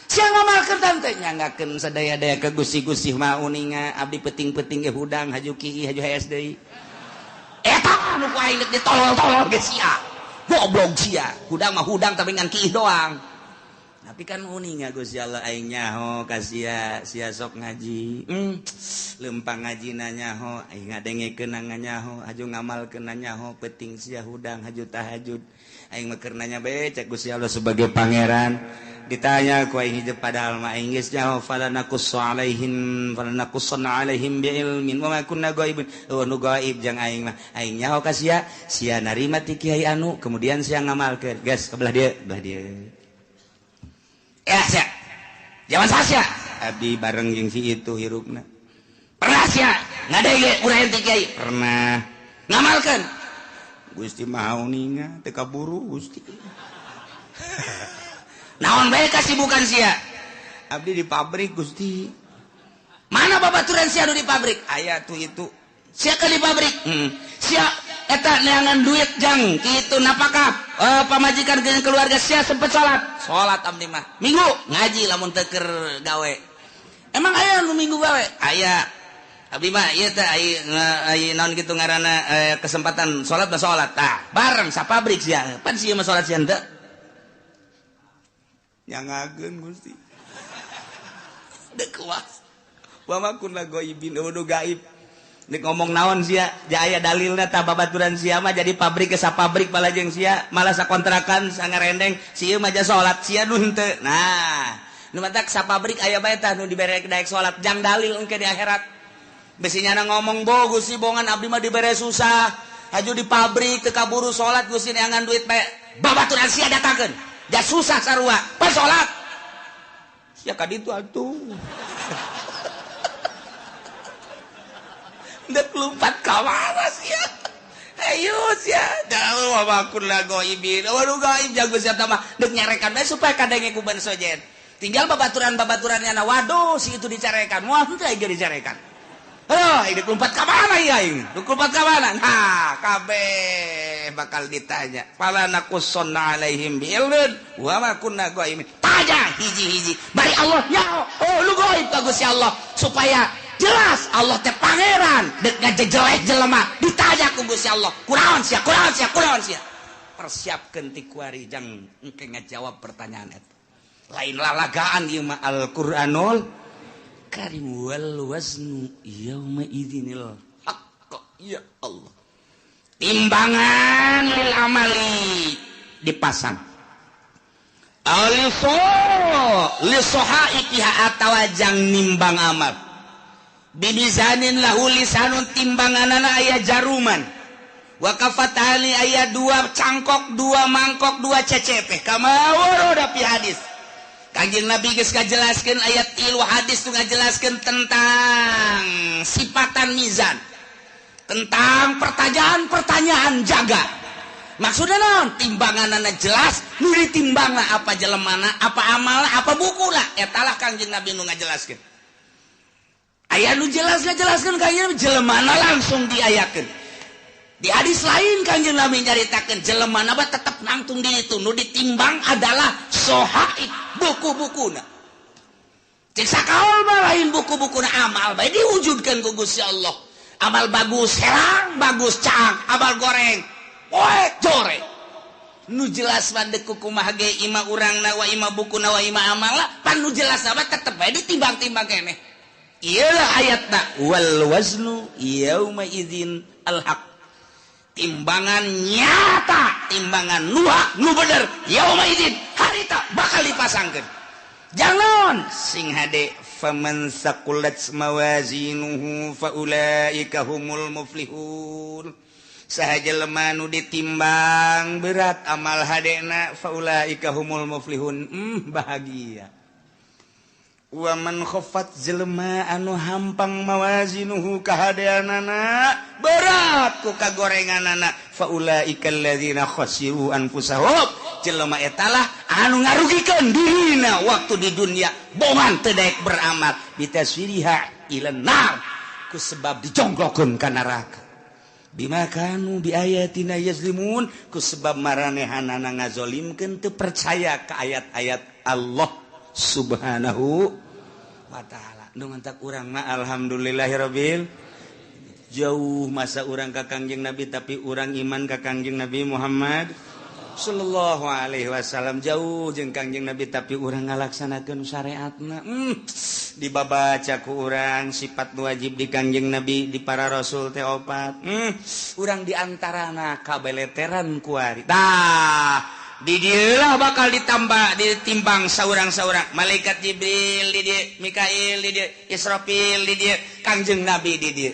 sia ngamalkeun tante nyanggakeun sadaya-daya ke Gusti-Gusti Maha uninga abdi peuting-peuting ge hudang haju kieu haju hees deui. Eta anu ku aing ditolol-tolol ge sia. Goblok sia. Hudang mah hudang tapi ngan kiih doang. Tapi kan uninga Gusti Allah aing nyaho ka sia, sia sok ngaji. Lempang ngajina nyaho, aing ngadengekeun nyaho, haju ngamalkeun nyaho, peuting sia hudang haju tahajud. Aing mah keur nanya bae cek Gusti Allah sebagai pangeran. Ditanya ku aing hijab padahal mah aing geus nyaho fala naqussu alaihim fala naqussanna alaihim biilmin wa ma kunna ghaibin. Eueuh nu gaib jang aing mah. Aing nyaho ka sia, sia narima ti kiai anu, kemudian sia ngamalkeun. Geus ke belah dieu, belah dieu. Ya sia. Zaman sia. Abdi bareng jeung si itu hirupna. Pernah sia ngadege urang ti kiai? Pernah. Ngamalkeun. Gusti Maha uninga teu kaburu Gusti. Naon bae kasibukan sia? Abdi di pabrik Gusti. Mana babaturan sia nu di pabrik? Aya tuh itu. Sia ke di pabrik? Sia eta neangan duit jang kitu napakah pamajikan jeung keluarga sia sempet salat? Salat abdi mah. Minggu ngaji lamun teu keur gawe. Emang aya nu minggu gawe? Aya. Abdi mah ieu teh ai naon kitu ngaranna kesempatan salat mah salat. Tah, bareng sa pabrik sia. Pan sia mah salat sia henteu. Nyangakeun Gusti. Deuk kuas. Wa ma kunna ghaibin, eueuh gaib. Nek ngomong naon sia, jaya dalilna tah babaturan sia mah jadi pabrik ke sa pabrik balajeng sia, malah sakontrakan sangarendeng, si ieu mah ja salat sia nu henteu. Nah, nu matak sa pabrik aya bae tah nu dibere daek salat jang dalil engke di akhirat. Besinya na ngomong bo Gusti bongan abdi mah dibere susah, haju di pabrik teu kaburu salat Gusti neangan duit bae. Babaturan sia datangkeun. Ja susah sarua, pas salat. Sia ka ditu atuh. Dek lompat ka mana sia? Ayo sia, jauh wa kunna ghaibin. Waduh gaib jago sia mah dek nyarekan bae supaya kadenge ku ban sojen. Tinggal babaturan-babaturannya na waduh si itu dicarekan. Wah henteu aing dicarekan. Aduh, ini lompat ka mana ieu aing? Dek lompat ka mana? Nah, kabeh bakal ditanya. Fala naqussanna alaihim bi'ilmin wa ma kunna ghaibin. Tanya hiji-hiji. Bari Allah nyaho. Oh, lu gaib ka Gusti Allah supaya jelas Allah teh pangeran dek ngajejelek jelema ditanya ku Gusti Allah. Kunaon sia? Kunaon sia? Kunaon sia? Persiapkeun ti kuari jang engke ngajawab pertanyaan eta. Lain lalagaan ieu mah Al-Qur'anul Karim wal waznu yauma idzinil haqq. Ya Allah. Timbangan lil amali dipasang. Aliso lisohaikiha atawa jang nimbang amal. Bimizanin lahu lisanun, timbanganana aya jaruman. Wa kafatani aya dua cangkok, dua mangkok, dua cecepe. Kama warada fi hadis. Kanjeng Nabi geus ngajelaskeun ayat 3 hadis tu ngajelaskeun tentang sifatan mizan, tentang pertanyaan-pertanyaan jaga. Maksudnya naon? Timbanganana jelas, nu ditimbangna apa jelemana, apa amalna, apa bukuna. Eta lah Kanjeng Nabi nu ngajelaskeun. Aya nu jelas ngajelaskeun kanjeng jelemana langsung diayakeun. Di hadis lain Kanjeng Nabi nyaritakeun jelemana mah tetep nangtung di itu, nu ditimbang adalah sohaib, buku-bukuna. Cek sakaol mah lain buku-bukuna, amal bae diwujudkeun ku Gusti Allah. Amal bagus herang, bagus caang, amal goreng poek joreng. Nu jelas mah deuk kumaha ge ima urangna wa ima bukuna wa ima amalna, pan nu jelas mah tetep bae ditimbang-timbang keneh. Ieu lah ayatna wal waznu yauma idzin al haq. Timbangan nyata, timbangan nu hak, nu bener, yauma idzin harita bakal dipasangkeun. Jangan sing hade faman saqulat mawazinuhu faulaika humul muflihun. Saha jelema nu ditimbang berat amal hadena faulaika humul muflihun. Bahagia. Wa man khaffat jelema anu hampang mawazinuhu kahadeanana berat ku kagorenganana faulaika alladzina khasiru anfusahum. Jelema eta lah anu ngarugikeun dirina waktu di dunia bongan teu daek beramal bitaswiriha ilan nar ku sebab dijongklokeun ka neraka. Bima kanu biayatina yazlimun ku sebab maranehanana ngazolimkeun teu percaya ka ayat-ayat Allah Subhanahu wa ta'ala. Nu mantak urang mah alhamdulillahirabbil jauh masa urang ka Kangjeng Nabi tapi urang iman ka Kangjeng Nabi Muhammad sallallahu alaihi wasallam, jauh jeung Kangjeng Nabi tapi urang ngalaksanakeun syariatna. Dibabaca ku urang sifat wajib di Kangjeng Nabi di para rasul teh opat. Urang di antarana kabeleteran kuari. Tah di dieulah bakal ditambah ditimbang saurang-saurang malaikat Jibril di dieu, Mikail di dieu, Israfil di dieu, Kangjeng Nabi di dieu.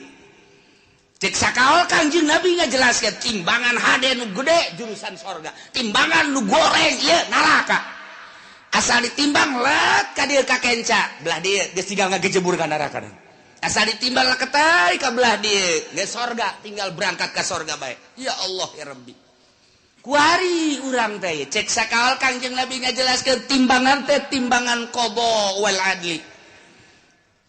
Cek sakaol Kangjeng Nabi ngajelaskeun timbangan hade nu gede jurusan sorga, timbangan nu goreng ieu neraka. Asal ditimbang let ka dieu ka kenca, belah dieu geus tinggal ngagejebur ka neraka. Asal ditimbang leketai ka belah dieu geus sorga, tinggal berangkat ka sorga bae. Ya Allah ya Rabbi. Kuari urang teh cek sakaol Kangjeng Nabi ngajelaskeun timbangan teh timbangan qada wal adli.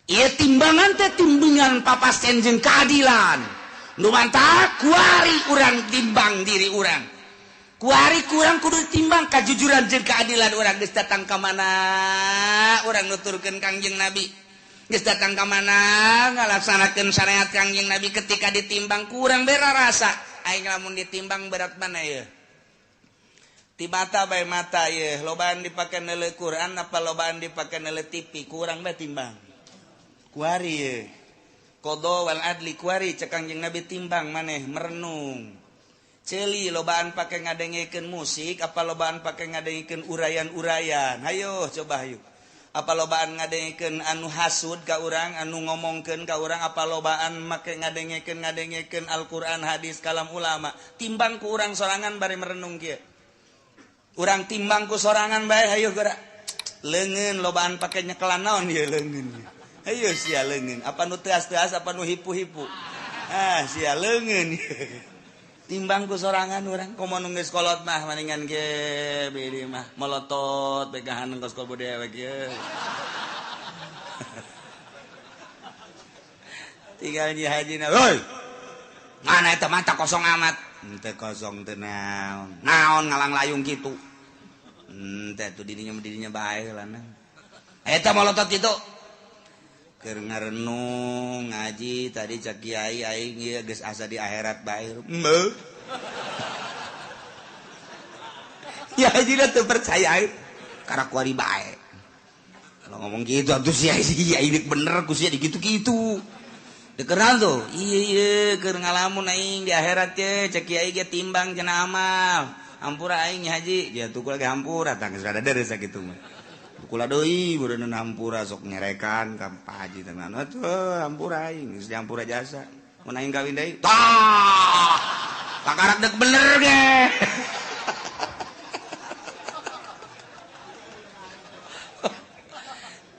Ieu timbangan teh timbangan papasten jeung keadilan. Nu mantak kuari urang timbang diri urang. Kuari kurang kudu timbang kajujuran jeung keadilan urang geus datang ka mana urang nuturkeun Kangjeng Nabi. Geus datang ka mana ngalaksanakeun syariat Kangjeng Nabi ketika ditimbang kurang bera rasa. Aing lamun ditimbang berat mana ieu? Ti mata bae mata ieu, lobaan dipake neuleuh Quran apa lobaan dipake neuleuh TV, kurang bae timbang. Kuari ieu. Qada wal adli kuari cek Kangjeng Nabi timbang maneh merenung. Ceuli lobaan pake ngadengekeun musik apa lobaan pake ngadengekeun urayan-urayan. Hayo coba hayu. Apa lobaan ngadengekeun anu hasud ka urang, anu ngomongkeun ka urang, apa lobaan make ngadengekeun Al-Qur'an, hadis, kalam ulama. Timbang ku urang sorangan bari merenung kieu. Urang timbang ku sorangan bae hayu geura. Leungeun lobaan pake nyekelan naon ieu leungeun. Hayu sia leungeun, apa nu teas-teas apa nu hipu-hipu. Ah sia leungeun. Timbang ku sorangan urang komo nu geus kolot mah maningan ge bidi mah molotot pegahan kos kobo dewek ye. Tinggal nyi hajina, "Hoi. Mana eta mata kosong amat?" Henteu kosong teu naon. Naon ngalang layung kitu. Henteu tuh dirinya bae heula. Eta molotot kitu. Keur ngarenung ngaji tadi cak kiai aing ieu geus asa di akhirat bae. Heuh. Ya haji teu percaya aing. Karena kuari bae. Kalau ngomong gitu atuh sia sia ini bener ku sia digitu-gitu. Dikeran tuh. Iya iya keur ngalamun aing di akhirat ye cak kiai ge timbang cenah amal. Hampura aing haji, dia tuh lagi hampura tah geus rada deres sakitu mah. Kula deui beureun hampura sok nyerekan ka Pak Haji tenan. Atuh hampura aing geus dihampura jasa. Mun aing kawin deui tah. Kakarak dek bener ge.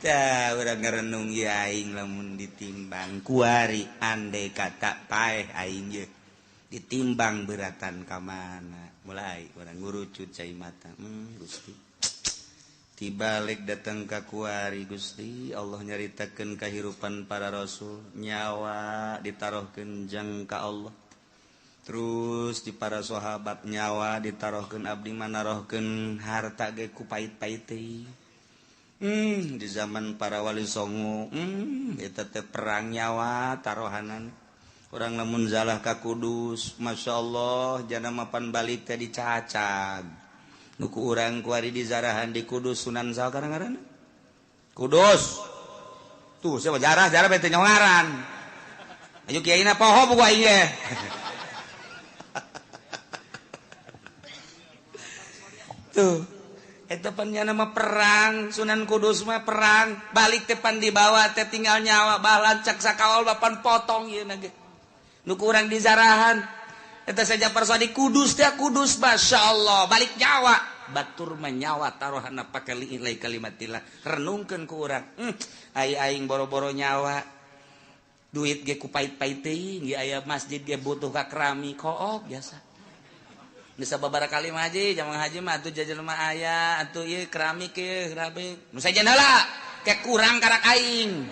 Tah urang ngarenung ieu aing lamun ditimbang kuari andai kata paeh aing ye. Ditimbang beratan ka mana. Mulai urang ngurucut cai mata. Gusti. Tibalik datang ka kuari Gusti Allah nyaritakeun kahirupan para rasul nyawa ditarohkeun jang ka Allah terus di para sahabat nyawa ditarohkeun abdi manarohkeun harta ge ku pait-pait teh di zaman para wali songo eta teh perang nyawa tarohanan urang lamun zalah ka Kudus masyaallah jana mapan balik teh dicacag nuku urang kuari di zarahan di Kudus Sunan saha ngaranna Kudus tuh siapa jarah bete nyongaran ayo kiaina poho buku aing ge tuh eta pan nya nama perang Sunan Kudus mah perang balik teh pan dibawa teh tinggal nyawa balancak sakaol bapan potong ieu na ge nuku urang di zarahan eta saja persadi Kudus teh Kudus masyaallah balik nyawa batur menyawa taruhana pake liilai kalimatillah renungkeun ku urang ai aing boro-boro nyawa duit ge ku pait-pait teuing ge aya masjid ge butuh ka keramik kook biasa bisa babara kali mah haji jamang haji mah atuh jajan mah aya atuh ieu keramik ieu keramik nu sajen heula ke kurang karak aing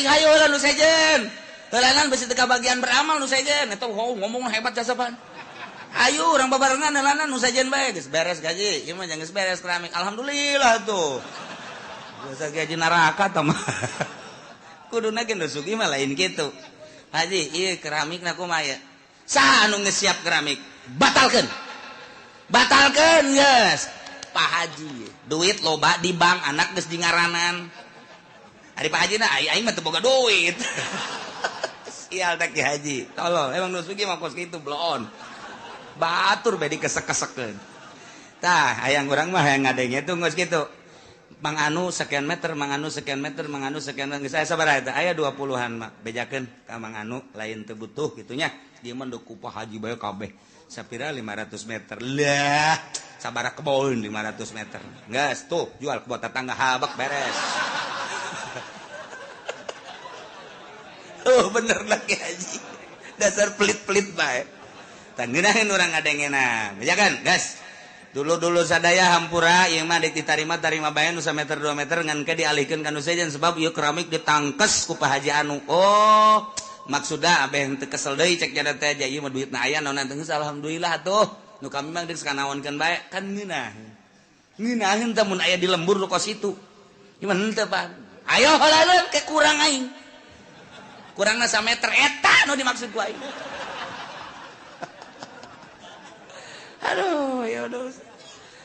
hayu heula nu sejen heulanan besi teu kabagian beramal nu sejen eta ngomong hebat jasa pan ayo urang babarengan heulanan nu sejen bae geus beres gaji ieu mah geus beres keramik alhamdulillah tuh biasa gaji neraka tah mah kuduna ge nu sugih mah lain kitu haji ieu keramikna kumaha ya saha anu geus siap keramik batalkeun geus Pak Haji duit loba di bank anak geus di ngaranan ari Pak Haji na aing mah teu boga duit sial tak Ki Haji tolol emang nu sugih mah kos kitu bloon batur bae dikesek-kesekeun tah hayang urang mah hayang ngadenge tuh geus kitu Mang Anu sekian meter, Mang Anu sekian meter, Mang Anu sekian meter. Geus aya sabaraha eta? Aya 20-an mah. Bejakeun ka Mang Anu lain teu butuh kitu nya. Ieu mah ku Pak Haji bae kabeh. Sapira 500 meter. Lah, sabaraha kebon 500 meter. Geus tuh jual ke tetangga habak beres. Oh bener lah Ki Haji. Dasar pelit-pelit bae. Tah ngeunaheun urang ngadengena. Bejakeun, geus. Dulu-dulu sadaya hampura ieu mah deuk ditarima tarima bae nu sameter 2 meter ngan ke dialihkeun ka nu sejen sebab ieu keramik ditangkes ku Pak Haji anu. Oh, maksudna abeh teu kesel deui cek jada teh ieu mah duitna aya naon teh geus alhamdulillah atuh. Nu kami mah geus kanaonkeun bae kan ngeunah. Ngeunaheun teh mun aya di lembur nu kos itu. Gimana henteu Pak? Ayo heulaeun ke kurang aing. Kurangna sameter eta nu dimaksud ku aing. Aduh, ya udah.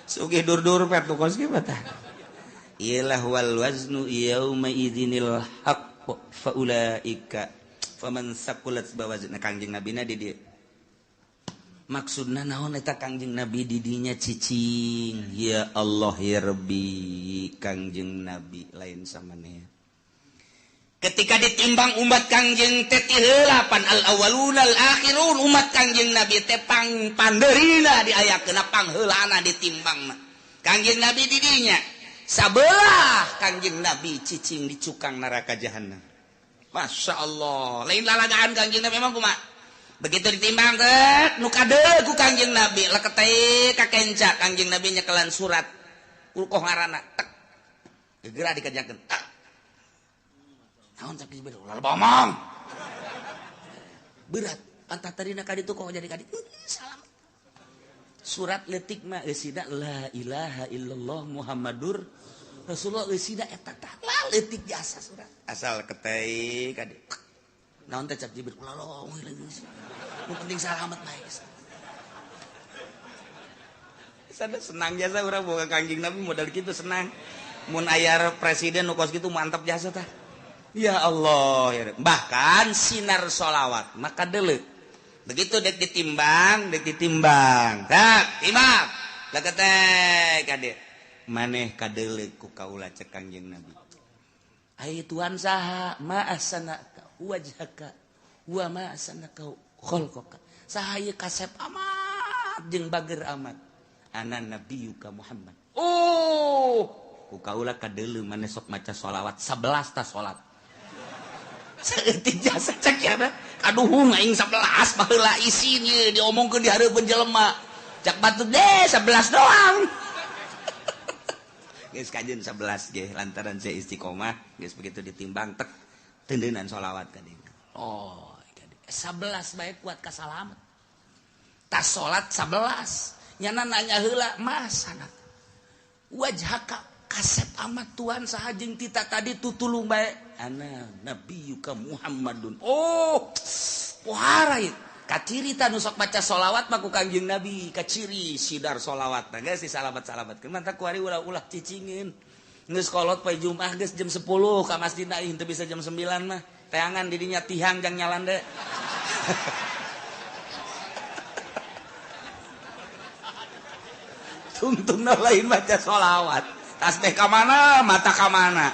Sugih dur-dur pet nu kos kieu tah. Iyalah wal waznu yauma idzinil haqq fa ulaika faman saqulat bawazna Kangjeng Nabi na di dieu. Maksudna naon eta Kangjeng Nabi di dinya cicing. Ya Allah ya Rabbi, Kangjeng Nabi lain samaneh. Ketika ditimbang umat Kangjeng teh ti heula pan al awwalun al akhirun umat Kangjeng Nabi teh pang pandeurina diayakeun pangheulana ditimbangna. Kangjeng Nabi di dinya sabelah Kangjeng Nabi cicing di cukang neraka jahanam. Masya Allah, lain lalagaan Kangjeng Nabi emang kumaha? Begitu ditimbang teh nu kadeul ku Kangjeng Nabi leketeh ka kenca Kangjeng Nabi nyekelan surat ukoh ngaranna tek geura dikerjakeun tek. Naon cak Jibril ulah bomong. Berat, pantat tadina ka ditu kok jadi ka ditu. Salam. Surat leutik mah eusina la ilaha illallah Muhammadur Rasulullah eusina eta tah leutik jasa surat. Asal ketei ka ditu. Naon teh cak Jibril ulah lomong geus. Nu penting salamet bae geus. Sada senang jasa urang boga Kangjeng Nabi modal kitu senang. Mun aya presiden nu kos kitu mantap jasa tah. Ya Allah, ya. Bahkan sinar sholawat maka deuleu. Begitu dek ditimbang, tak timbang. Leketek ka dieu. Maneh kadeuleu ku kaula cek Kangjeng Nabi. Ai Tuhan saha ma ahsana wajhaka wa ma ahsana khalqaka. Saha ieu kasep amat jeung bager amat. Ana nabiyuka Muhammad. Oh, ku kaula kadeuleu maneh sok maca sholawat 11 ta salat. Saeutik jasa cek ya kaduhung aing 11 baheula isin ieu diomongkeun di hareupeun jelema. Cak batu deh 11 doang. Geus kajeun 11 ge lantaran saya istiqomah geus begitu ditimbang tek tendeunan sholawat ka dieu. Oh, 11 bae kuat ka salamet. Tas salat 11 nyana nanya heula masana. Wajhaka kasep amat Tuhan saha jeung tita tadi tutulung bae. Ana nabiyuka Muhammadun. Oh, pohara ieu. Kaciri ta nu sok maca sholawat mah ku Kangjeng Nabi, kaciri sidar sholawat. Nah geus disalamat-salamatkeun mantap kuari ulah-ulah cicingin. Geus kolot poe Jumat geus jam 10 ka masjid aing teu bisa jam 9 mah. Teangan didinya tihang jang nyalande. Tungtungna lain maca sholawat. Tasbih ka mana, mata ka mana.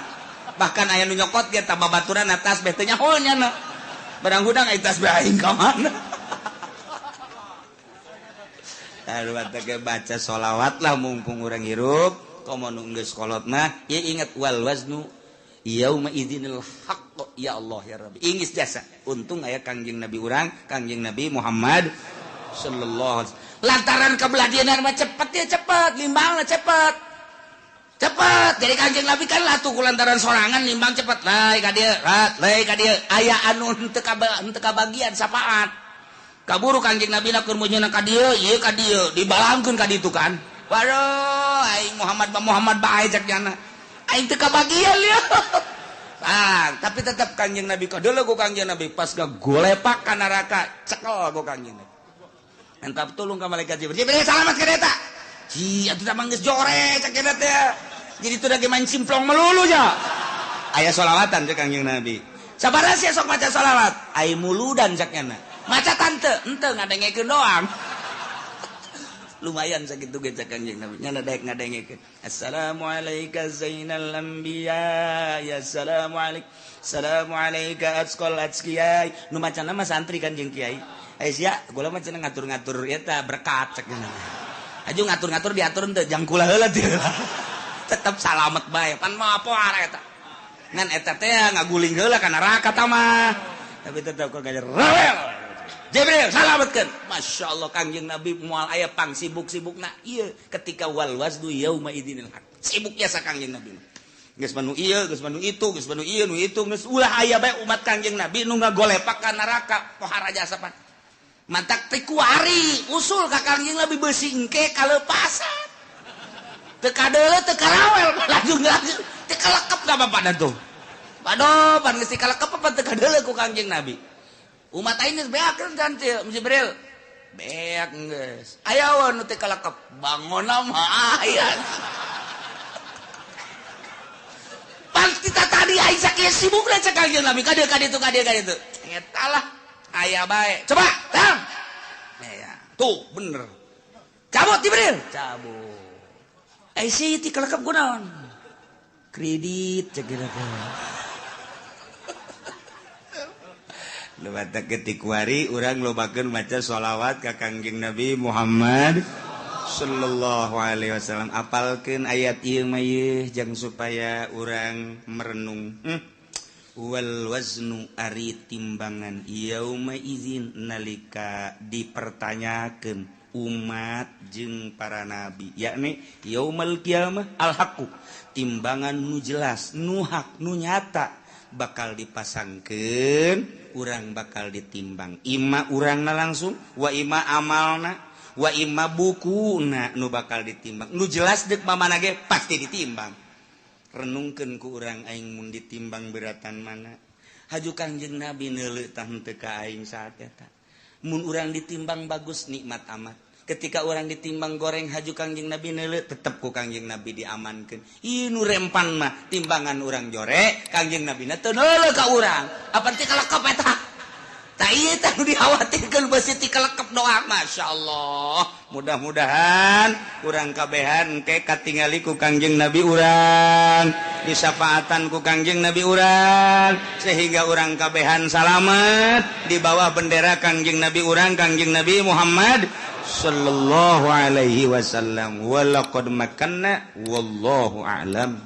Bahkan aya nu nyokot ge tambah baturan tasbih teh nyaho nyana. Barang hudang ai tasbih aing ka mana. Aduh baca sholawat lah mumpung urang hirup komo nu geus kolot mah ieu ingat wal waznu yauma idzinil haqq ya Allah ya Rabbi ingis jasa untung aya Kangjeng Nabi urang Kangjeng Nabi Muhammad sallallahu alaihi wasallam lantaran kabeladianan mah cepet ya cepet limbangna cepet cepet jadi Kangjeng Nabi kan latuh ku lantaran sorangan limbang cepet lae ka dieu lae ka dieu aya anu henteu kabagian sapaat kaburu Kangjeng Nabi na keur meunyeuna ka dieu ieu ka dieu dibalangkeun ka ditu kan waduh aing Muhammad ba Muhammad bae cek nyana aing teu kabagian ieu. Ah, tapi tetap Kangjeng Nabi kadeuleu ku Kangjeng Nabi pas gagolepak ka neraka cekel ku Kangjeng Nabi entap tulung ka malaikat Jibril Jibril salamat ka eta ji atuh tah geus jore cek eta teh jadi teu lagi main simplong melulu nya aya sholawatan cek Kangjeng Nabi sabaraha sia sok maca sholawat ai muludan cek nyana maca tante ente ngadengekeun doang lumayan sakitu ge cek Kangjeng Nabi nyana daek ngadengekeun assalamualaika zainal anbiya ya assalamualaik assalamualaika atqal atqiyai nu macana mah santri kan jeung kiai ai sia kula mah cenah ngatur-ngatur eta berkat cek nyana aju ngatur-ngatur diatur henteu jang kula heula tetep salamet bae pan mah poara eta ngan eta teh ngaguling heula ka neraka ta mah tapi tetep kok gajer rawel Jibril salametkeun Masya Allah Kangjeng Nabi moal aya pang sibuk-sibukna ieu ketika wal waznu yauma idzinil haq sibuk jasa Kangjeng Nabi geus manu ieu geus manu itu geus manu ieu nu itu geus ulah aya bae umat Kangjeng Nabi nu ngagolepak ka neraka pohara jasa pan mantak teh kuari usul ka Kangjeng Nabi beusi engke kaleupasan teu kadeuleu teu karawel laju teu kalekep ka bapak tuh waduh pan geus kalekep apa teu kadeuleu ku Kangjeng Nabi umat aing geus beak kan Jibril beak geus aya we nu teu kalekep bangonna mah aya pan kita tadi aing sakieu sibukna cek Kangjeng Nabi ka dieu ka ditu ka dieu ka ditu eta lah aya bae coba tang ya tuh bener cabut Jibril cabut ai si teu kalekep kunaon kredit cek kira Lewat ketikuari urang lobakeun maca sholawat ka Kangjeng Nabi Muhammad sallallahu alaihi wasallam apalkeun ayat ieu mah ieu jang supaya urang merenung. Wal waznu ari timbangan yauma idzin nalika dipertanyakeun umat jeung para nabi yakni yaumal qiyamah al haqqu timbangan nu jelas nu hak nu nyata bakal dipasangkeun urang bakal ditimbang ima urangna langsung wa ima amalna wa ima bukuna nu bakal ditimbang nu jelas deuk mamana ge pasti ditimbang renungkeun ku urang aing mun ditimbang beratan mana haju Kangjeng Nabi neuleuh tah henteu ka aing saat eta mun urang ditimbang bagus nikmat amat ketika orang ditimbang goreng haju Kangjeng Nabi neuleuh tetep ku Kangjeng Nabi diamankeun ieu nu rempan mah timbangan urang jore Kangjeng Nabi na teu neuleuh ka urang apa teh kalekep eta Tah, ieu teh nu dikhawatirkeun beusi ti kelekep doa. Masya Allah, mudah-mudahan urang kabehan ke katingali ku Kangjeng Nabi urang, disafaatan ku Kangjeng Nabi urang, sehingga urang kabehan salamet di bawah bendera Kangjeng Nabi urang, Kangjeng Nabi Muhammad sallallahu alaihi wasallam. Walaqad makanna, wallahu a'lam.